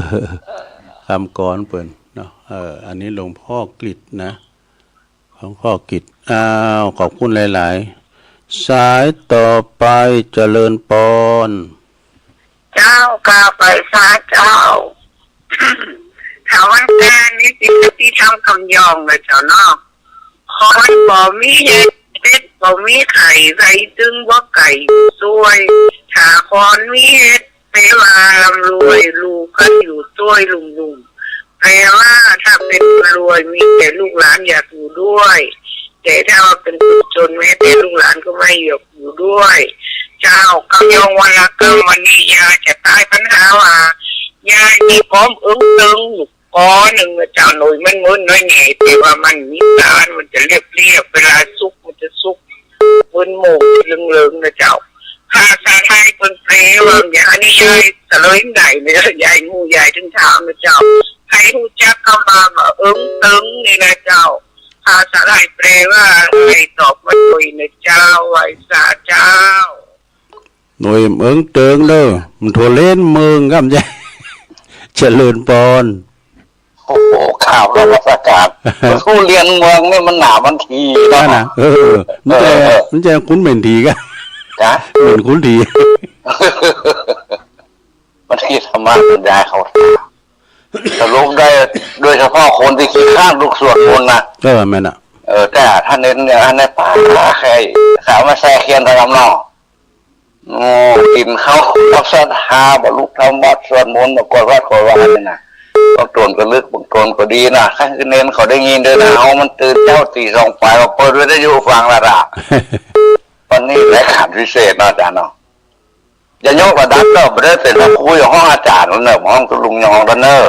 คำกลอนเปิ้นเนาะ เออ อันนี้หลวงพ่อกฤษนะ หลวงพ่อกฤษ อ้าว ขอบคุณหลายๆ สายต่อไป เจริญปอน เจ้า ข้าไปสาเจ้า ถวายทานนี้สิทธิธรรมกำยองเลยเจ้าเนาะ คนบ่มีเฮ็ด เป็ดบ่มีไข่ ไผจึงบ่ใก้อยู่ซ่วย ถ้าคนมีเฮ็ด แปลว่าร่ำรวย ลูกกั๋นอยู่ซ่วยลุ่มๆ แปลว่าถ้าเป็นคนรวย มีแต่ลูกหลานอยากอยู่ด้วย แต่ถ้าว่าเป็นคนจน แม้แต่ลูกหลานก็ไม่อยากอยู่ด้วย เจ้า กำยองวรรณกรรมวันนี้ ยาจะตายปัญหาว่า ยามีความเอิงเติงอยู่ ก้อนนึ่งนะเจ้า หน่วยมันม้วนน้อยใหญ่ แต่ว่ามันมีสาร มันจะเรียบๆ เวลาสุกมันจะสุก ม้วนโมกเหลืองๆ นะเจ้า ภาษาไทยเปิ้นแปลว่า ยานี่ยายสะเลยใด๋เนี่ย ยายงูยายถึงถามนะเจ้า ใผฮู้จักกำว่าเอิงเติงนี่นะเจ้า ภาษาไทยแปลว่าอะไร ตอบมาด้วยนะเจ้า ไหว้สาเจ้า หน่วยเอิงเติงเน่อ มันทั่วเล้นเมืองกำใหญ่ เจริญปอน โอ้โห กราบนมัสการ ทุเรียนเมืองนี่มันหนามันทีเนาะ นั่นน่ะ เออ มันจะ เออ มันจะคุ้นเหม็นทีกะ จ๊ะ เหม็นคุ้นที มันที่ธรรมะบรรยายเขา สรุปได้ โดยเฉพาะคนตี้ขี้คร้านลุกสวดมนต์นะ เออ แม่นน่ะ เออ แต่ถ้าเน้นเนี่ย อันนี้ป้าใคร สามารถแทรกเคียงกับลำนอก โอ้ กิ๋นข้าวกับศรัทธา บ่ลุกทำวัตรสวดมนต์ บ่กวาดวัดกวาดวานี่นะ บางต๋นก็ลึก บางต๋นก็ดีนะ คันคือเน้นเขาได้ยินด้วยนะ เฮามันตื่นเจ๊าตีสองป๋าย ก็เปิดวิทยุฟังละล่ะ วันนี้รายการพิเศษเนาะอาจารย์เนาะ อย่ายกระดับเนาะ บ่ได้เป๋นพระครูอยู่ห้องอาจารย์เนาะ ห้องตุ๊ลุงยองเนาะ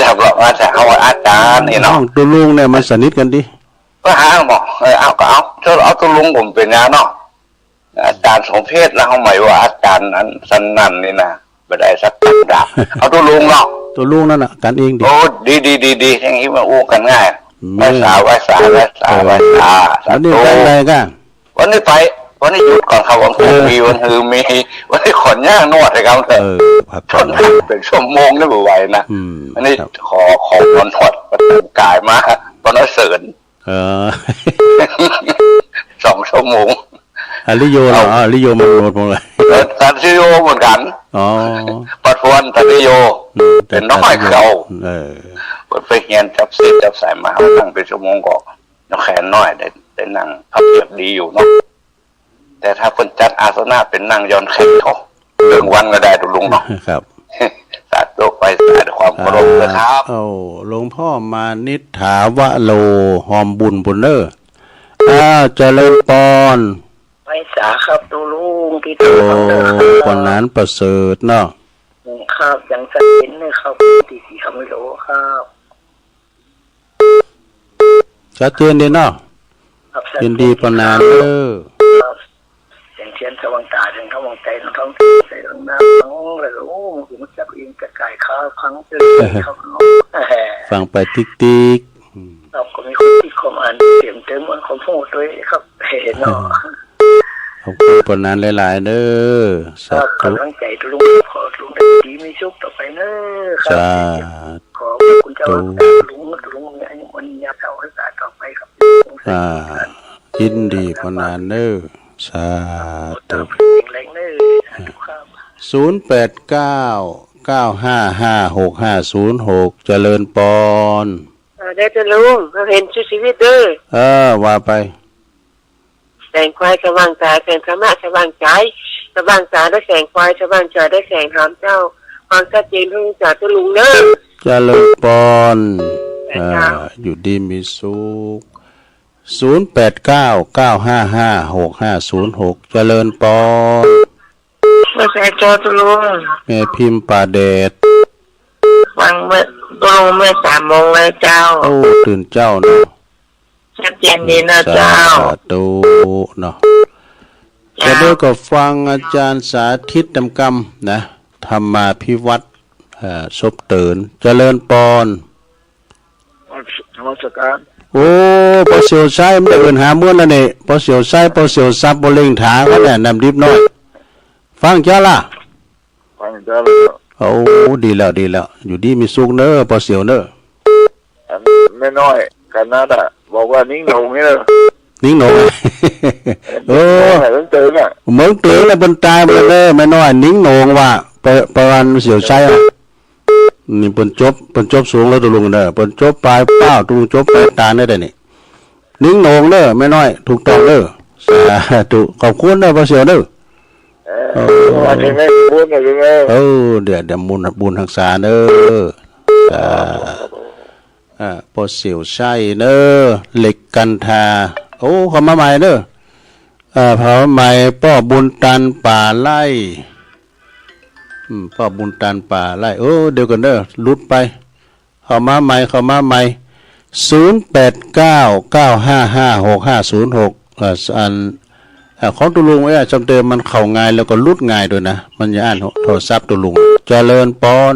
อยากบอกอาจารย์ เขาว่าอาจารย์นี่เนาะ ห้องตุ๊ลุงเนี่ยมันสนิทกั๋นดิ ก็หาหมอ เออ เอาก็เอา เจ้าเอาตุ๊ลุงผมเป๋นยาเนาะ อาจารย์สมเพชรนะ เขาหมายว่าอาจารย์อันสนั่นนี่นะ บ่ได้สักคำด่า เอาตุ๊ลุงเนาะ ตุ๊ลุงนั่นน่ะ กั๋นเองดิ โอ้ ดี ดี ดี ดี อย่างนี้มาอู้กั๋นง่าย แม่น ไหว้สา ไหว้สา ไหว้สา เออ ไหว้สา วันนี้ สาธุ ไปไหนกะ วันนี้ไป วันนี้หยุดก่อนครับ วันพุธ เออ มี วันฮือมี วันนี้ขออนุญาตนวดเลยครับ เออ พักผ่อน เป๋นชั่วโมงนี่บ่ไหวนะ อืม อันนี้ ครับ ขอ ขอ ขอนวดประจำกายมา ปนเสริญ เออ สองชั่วโมง อาริโยเหรอ เอา อาริโยมันนวดผมเลย เออ อาริโยเหมือนกั๋น อ๋อ ประทวนอาริโย อืม เป๋นน้อยเก่า เออ เปิ้นไปเฮียนจับศีลจับสมา นั่งเป๋นชั่วโมงก็ แขนน้อย ได้ ได้นั่งพับเพียบดีอยู่เนาะ แต่ถ้าเปิ้นจัดอาสนะเป๋นนั่งหย่อนแขนก็ เถิงวันก็ได้ตุ๊ลุงเนาะ ครับ สาธุ ไหว้สาด้วยความเคารพนะครับ เอา หลวงพ่อมานิษฐาวโร ฮอมบุญปุ้นเน้อ อ้าว เจริญปอน ไหว้สาครับตุ๊ลุง ตี้ โอ้ ตุ๊ลุงเน้อครับ ปอนนานประเสริฐเนาะ ครับ ยังชัดเจนนะครับ ตี้สี่คำวิโลครับ ชัดเจนดีเนาะ ครับ ยินดีปานนั้นเด้อ ครับ เสียงเทียนสว่างต๋า เสียงธรรมสว่างใจ๋ เสียงธรรมสว่างใจ๋ เสียงน้ำ ฟังแล้ว โอ้ มันจับอินกระจายข้าวพังเจอครับเนาะ ฟังไปติ๊กๆ อืม ครับ ก็มีความคิดความอ่าน เตรียมเติมความรู้ตวยครับ เนาะ ขอบคุณปานนั้นหลายๆ เด้อ สาธุ ครับ กำลังใจ๋ตุ๊ลุง ขอตุ๊ลุงได้ดีมีสุขต่อไปเน้อครับ สาธุ ขอพระคุณเจ้า ตุ๊ลุง ตุ๊ลุงมีอายุวันยืนยาว สาธุ ต่อไปครับ อ่า ยินดีปานนั้นเน้อ สาธุ แข็งแรงเน้อ สาธุครับ ศูนย์แปดเก้า เก้าห้าห้า หกห้าศูนย์หก เจริญปอน เออ ได้ตุ๊ลุง เฮาหันสู้ชีวิตเน้อ เออ ว่าไป แสงไขว้สว่างต๋า แสงธรรมะสว่างใจ๋ สว่างต๋าด้วยแสงไขว้ สว่างใจ๋ด้วยแสงธรรมเจ้า ความชัดเจนเพิ่งจากตุ๊ลุงเน้อ เจริญปอน เจ้า อ่า อยู่ดีมีสุข ศูนย์แปดเก้า เก้าห้าห้า หกห้าศูนย์หก เจริญปอน ไหว้สาเจ้าตุ๊ลุง แม่พิมพ์ป่าแดด ฟังเมื่อ ตุ๊ลุงเมื่อสามโมงแล้วเจ้า โอ้ ตื่นเจ๊าเนาะ ชัดเจนดีนะเจ้า สาธุเนาะ เจ้า แล้วก็ฟังอาจารย์สาธิตตำกำนะ ธรรมาภิวัฒน์ เอ่อ ซบเติน เจริญปอน นมัสการ โอ้ ป้อเสี่ยวใช้มันได้เอิ้นหาเมือนแล้วนี่ ป้อเสี่ยวใช้ ป้อเสี่ยวสับ ป้อเล็งถาเขาเนี่ย น้ำดิบน้อย ฟังเจ้าละ ฟังเจ้าละ โอ้ ดีแล้ว ดีแล้ว อยู่ดีมีสุขเน้อ ป้อเสี่ยวเน้อ อันแม่น้อย แคนาดา บอกว่านิ้งโหน่งนี่เน้อ นิ้งโหน่ง เออ เมืองเติงอะ เมืองเติงเลย เปิ้นต๋ายไปแล้วเน้อ แม่น้อย นิ้งโหน่งว่า ไป ประมาณเสี่ยวใช้อะ นี่เปิ้นจบ เปิ้นจบสูงแล้วตุ๊ลุงเน้อ เปิ้นจบป๋ายเป้า ตุ๊ลุงจบป๋ายต๋านได้นี่ นิ้งโหน่งเน้อ แม่น้อย ถูกต้องเน้อ สาธุ ขอบคุณเน้อ ป้อเสี่ยวเน้อ เออ เออ อันนี้แม่บุญนะลุงเอ้ย เออ เดี๋ยว เดี๋ยวบุญ บุญฮักษาเน้อ สาธุ อ่า ป้อเสี่ยวใช้เน้อ เหล็กกันทา โอ้ เข้ามาใหม่เน้อ อ่า เข้ามาใหม่ ป้อบุญตันป่าไร่ อืม ป้อบุญตันป่าไร่ เออ เดี๋ยวก่อนเน้อ หลุดไป เข้ามาใหม่ เข้ามาใหม่ ศูนย์แปดเก้า เก้าห้าห้า หกห้าศูนย์หก อ่า อัน อ่า ของตุ๊ลุงเอ้ย จำเติมมันเข้าง่ายแล้วก็หลุดง่ายด้วยนะ มันจะอ่านโทรศัพท์ตุ๊ลุง เจริญปอน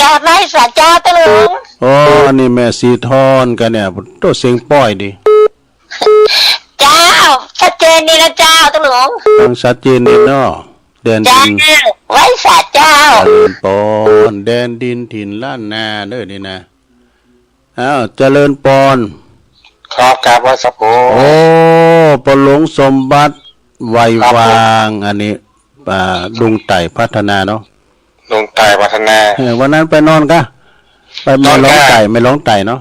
กราบไหว้สาเจ้าตุ๊ลุง โอ้ อันนี้แม่สีทอนกั๋นเนี่ย โต้เสียงป้อยดี เจ้า ชัดเจนดีนะเจ้าตุ๊ลุง ฟังชัดเจนดีเนาะ แดนดิน เจ้า ไหว้สาเจ้า เจริญปอน แดนดินถิ่นล้านนาเด้อนี่นะ อ้าว เจริญปอน ครับ กราบไหว้ครับผม โอ้ ป้อหลวงสมบัติ ไหววาง ครับผม อันนี้ อ่า ลุงไต่พัฒนาเนาะ ลุงไต่พัฒนา เออ วันนั้นไปนอนกะ ไปแม่หลวงไต่ นอนกะ แม่หลวงไต่เนาะ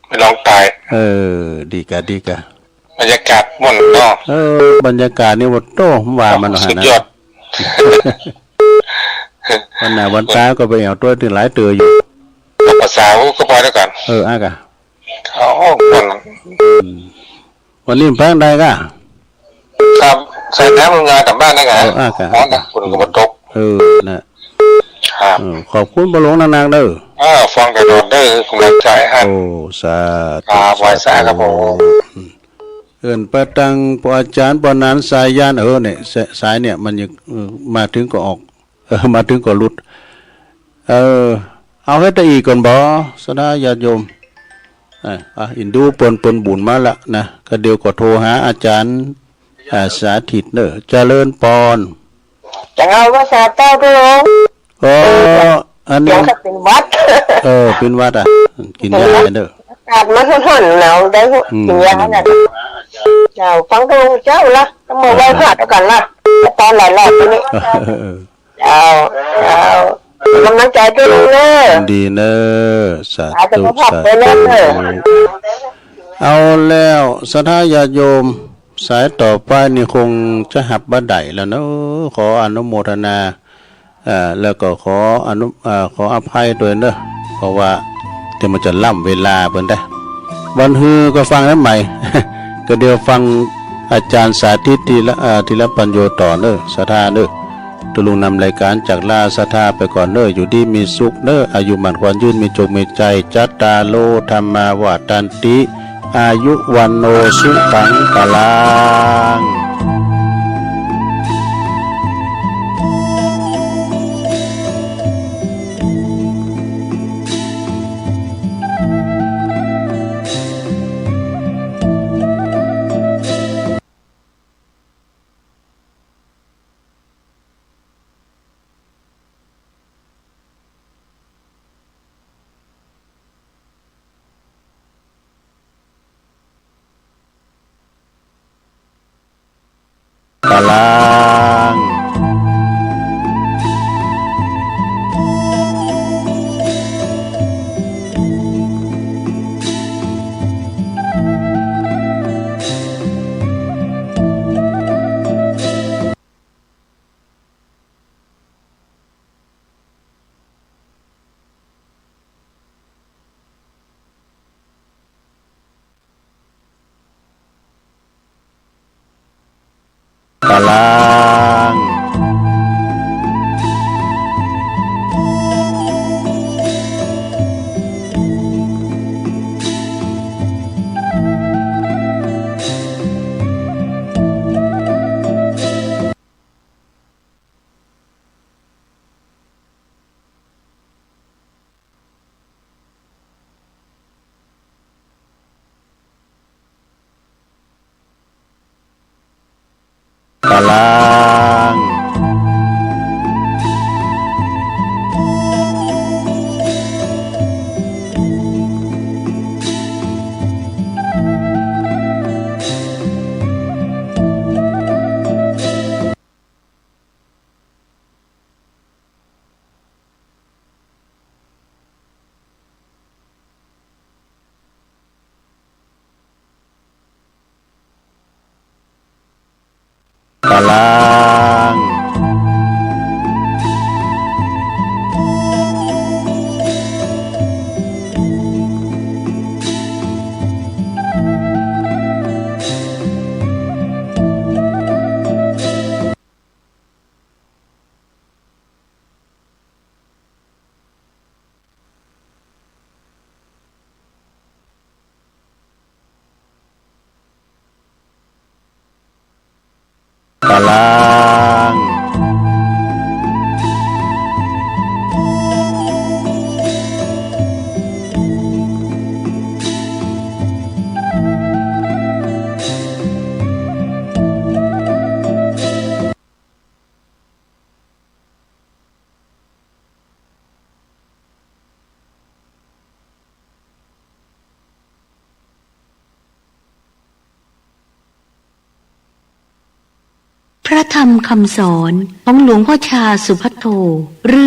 แม่หลวงไต่ เออ ดีกะ ดีกะ บรรยากาศม่วนเนาะ เออ บรรยากาศนี่ว่าโต้ ว่ามัน สุดยอด หั้นนะ วันหน้าวันต๋าก็ไปแอ่วตวยตี้หลายเตื้ออยู่ ภาษาอู้ก็ไปด้วยกัน เออ อ่ะกะ เอาม่วน อืม วันนี้แปงใดกะ ครับ ใส่น้ำมันงากับบ้านนะกะ เออ อ่ะกะ ร้อนนะ ฝนก็บ่ตก เออ นะ ครับ เออ ขอบคุณป้อหลวงนักๆ เน้อ เออ ฟังตลอดเน้อ กำลังใจ๋หั้น โอ้ สาธุ ครับ ไหว้สาครับผม เอิ้นไปตังป้ออาจ๋ารย์ ป้อหนานสายัน เออ เนี่ย ส- สายเนี่ยมันยัง เออ มาเถิงก็ออก เออ มาเถิงก็หลุด เออ เอาหื้อตะอี้ก่อนบ่ ศรัทธาญาติโยม เออ อ่ะ อินดูเปิ้น เปิ้นบุญมาละนะ ก็เดี๋ยวก็โทรหาอาจ๋ารย์ อ่า สาธิตเน้อ เจริญปอน จะเอาภาษาเจ้าตุ๊ลุง เออ อันนี้ เดี๋ยวก็เป๋นหวัด เออ เป๋นหวัดอ่ะ กินยาเน้อ อากาศมันฮ้อนๆ หนาวได้ อืม กินยาน่ะ เจ้า ฟังตุ๊ลุงเจ้าละ ก็มาไหว้พระด้วยกันละ ต๋อนหลายรอบนี้ เออ เจ้า เจ้า กำลังใจ๋ตุ๊ลุงเน้อ ดีเน้อ สาธุ สาธุ สาธุ เอาแล้ว ศรัทธาญาติโยม สายต่อไปนี่คงจะหับบ่ได้แล้วเนาะ ขออนุโมทนา เอ่อ แล้วก็ขออนุ เอ่อ ขออภัยตวยเน้อ เพราะว่าเดี๋ยวมันจะล้ำเวลาเปิ้นได้ วันฮือก็ฟังนั้นใหม่ ก็เดี๋ยวฟังอาจ๋ารย์สาธิตธีระ เอ่อ ธีรปัญโญต่อเน้อ ศรัทธาเน้อ ตุ๊ลุงนำรายก๋านจากลาศรัทธาไปก่อนเน้อ อยู่ดีมีสุขเน้อ อายุหมั้นขวัญยืน มีโจคมีชัย จัตตาโร ธัมมา วัฑฒันติ อายุ วัณโณ สุขัง พลัง กลาง กลาง กลาง พระธรรมคำสอนของหลวงพ่อชาสุภัทโท เรื่อง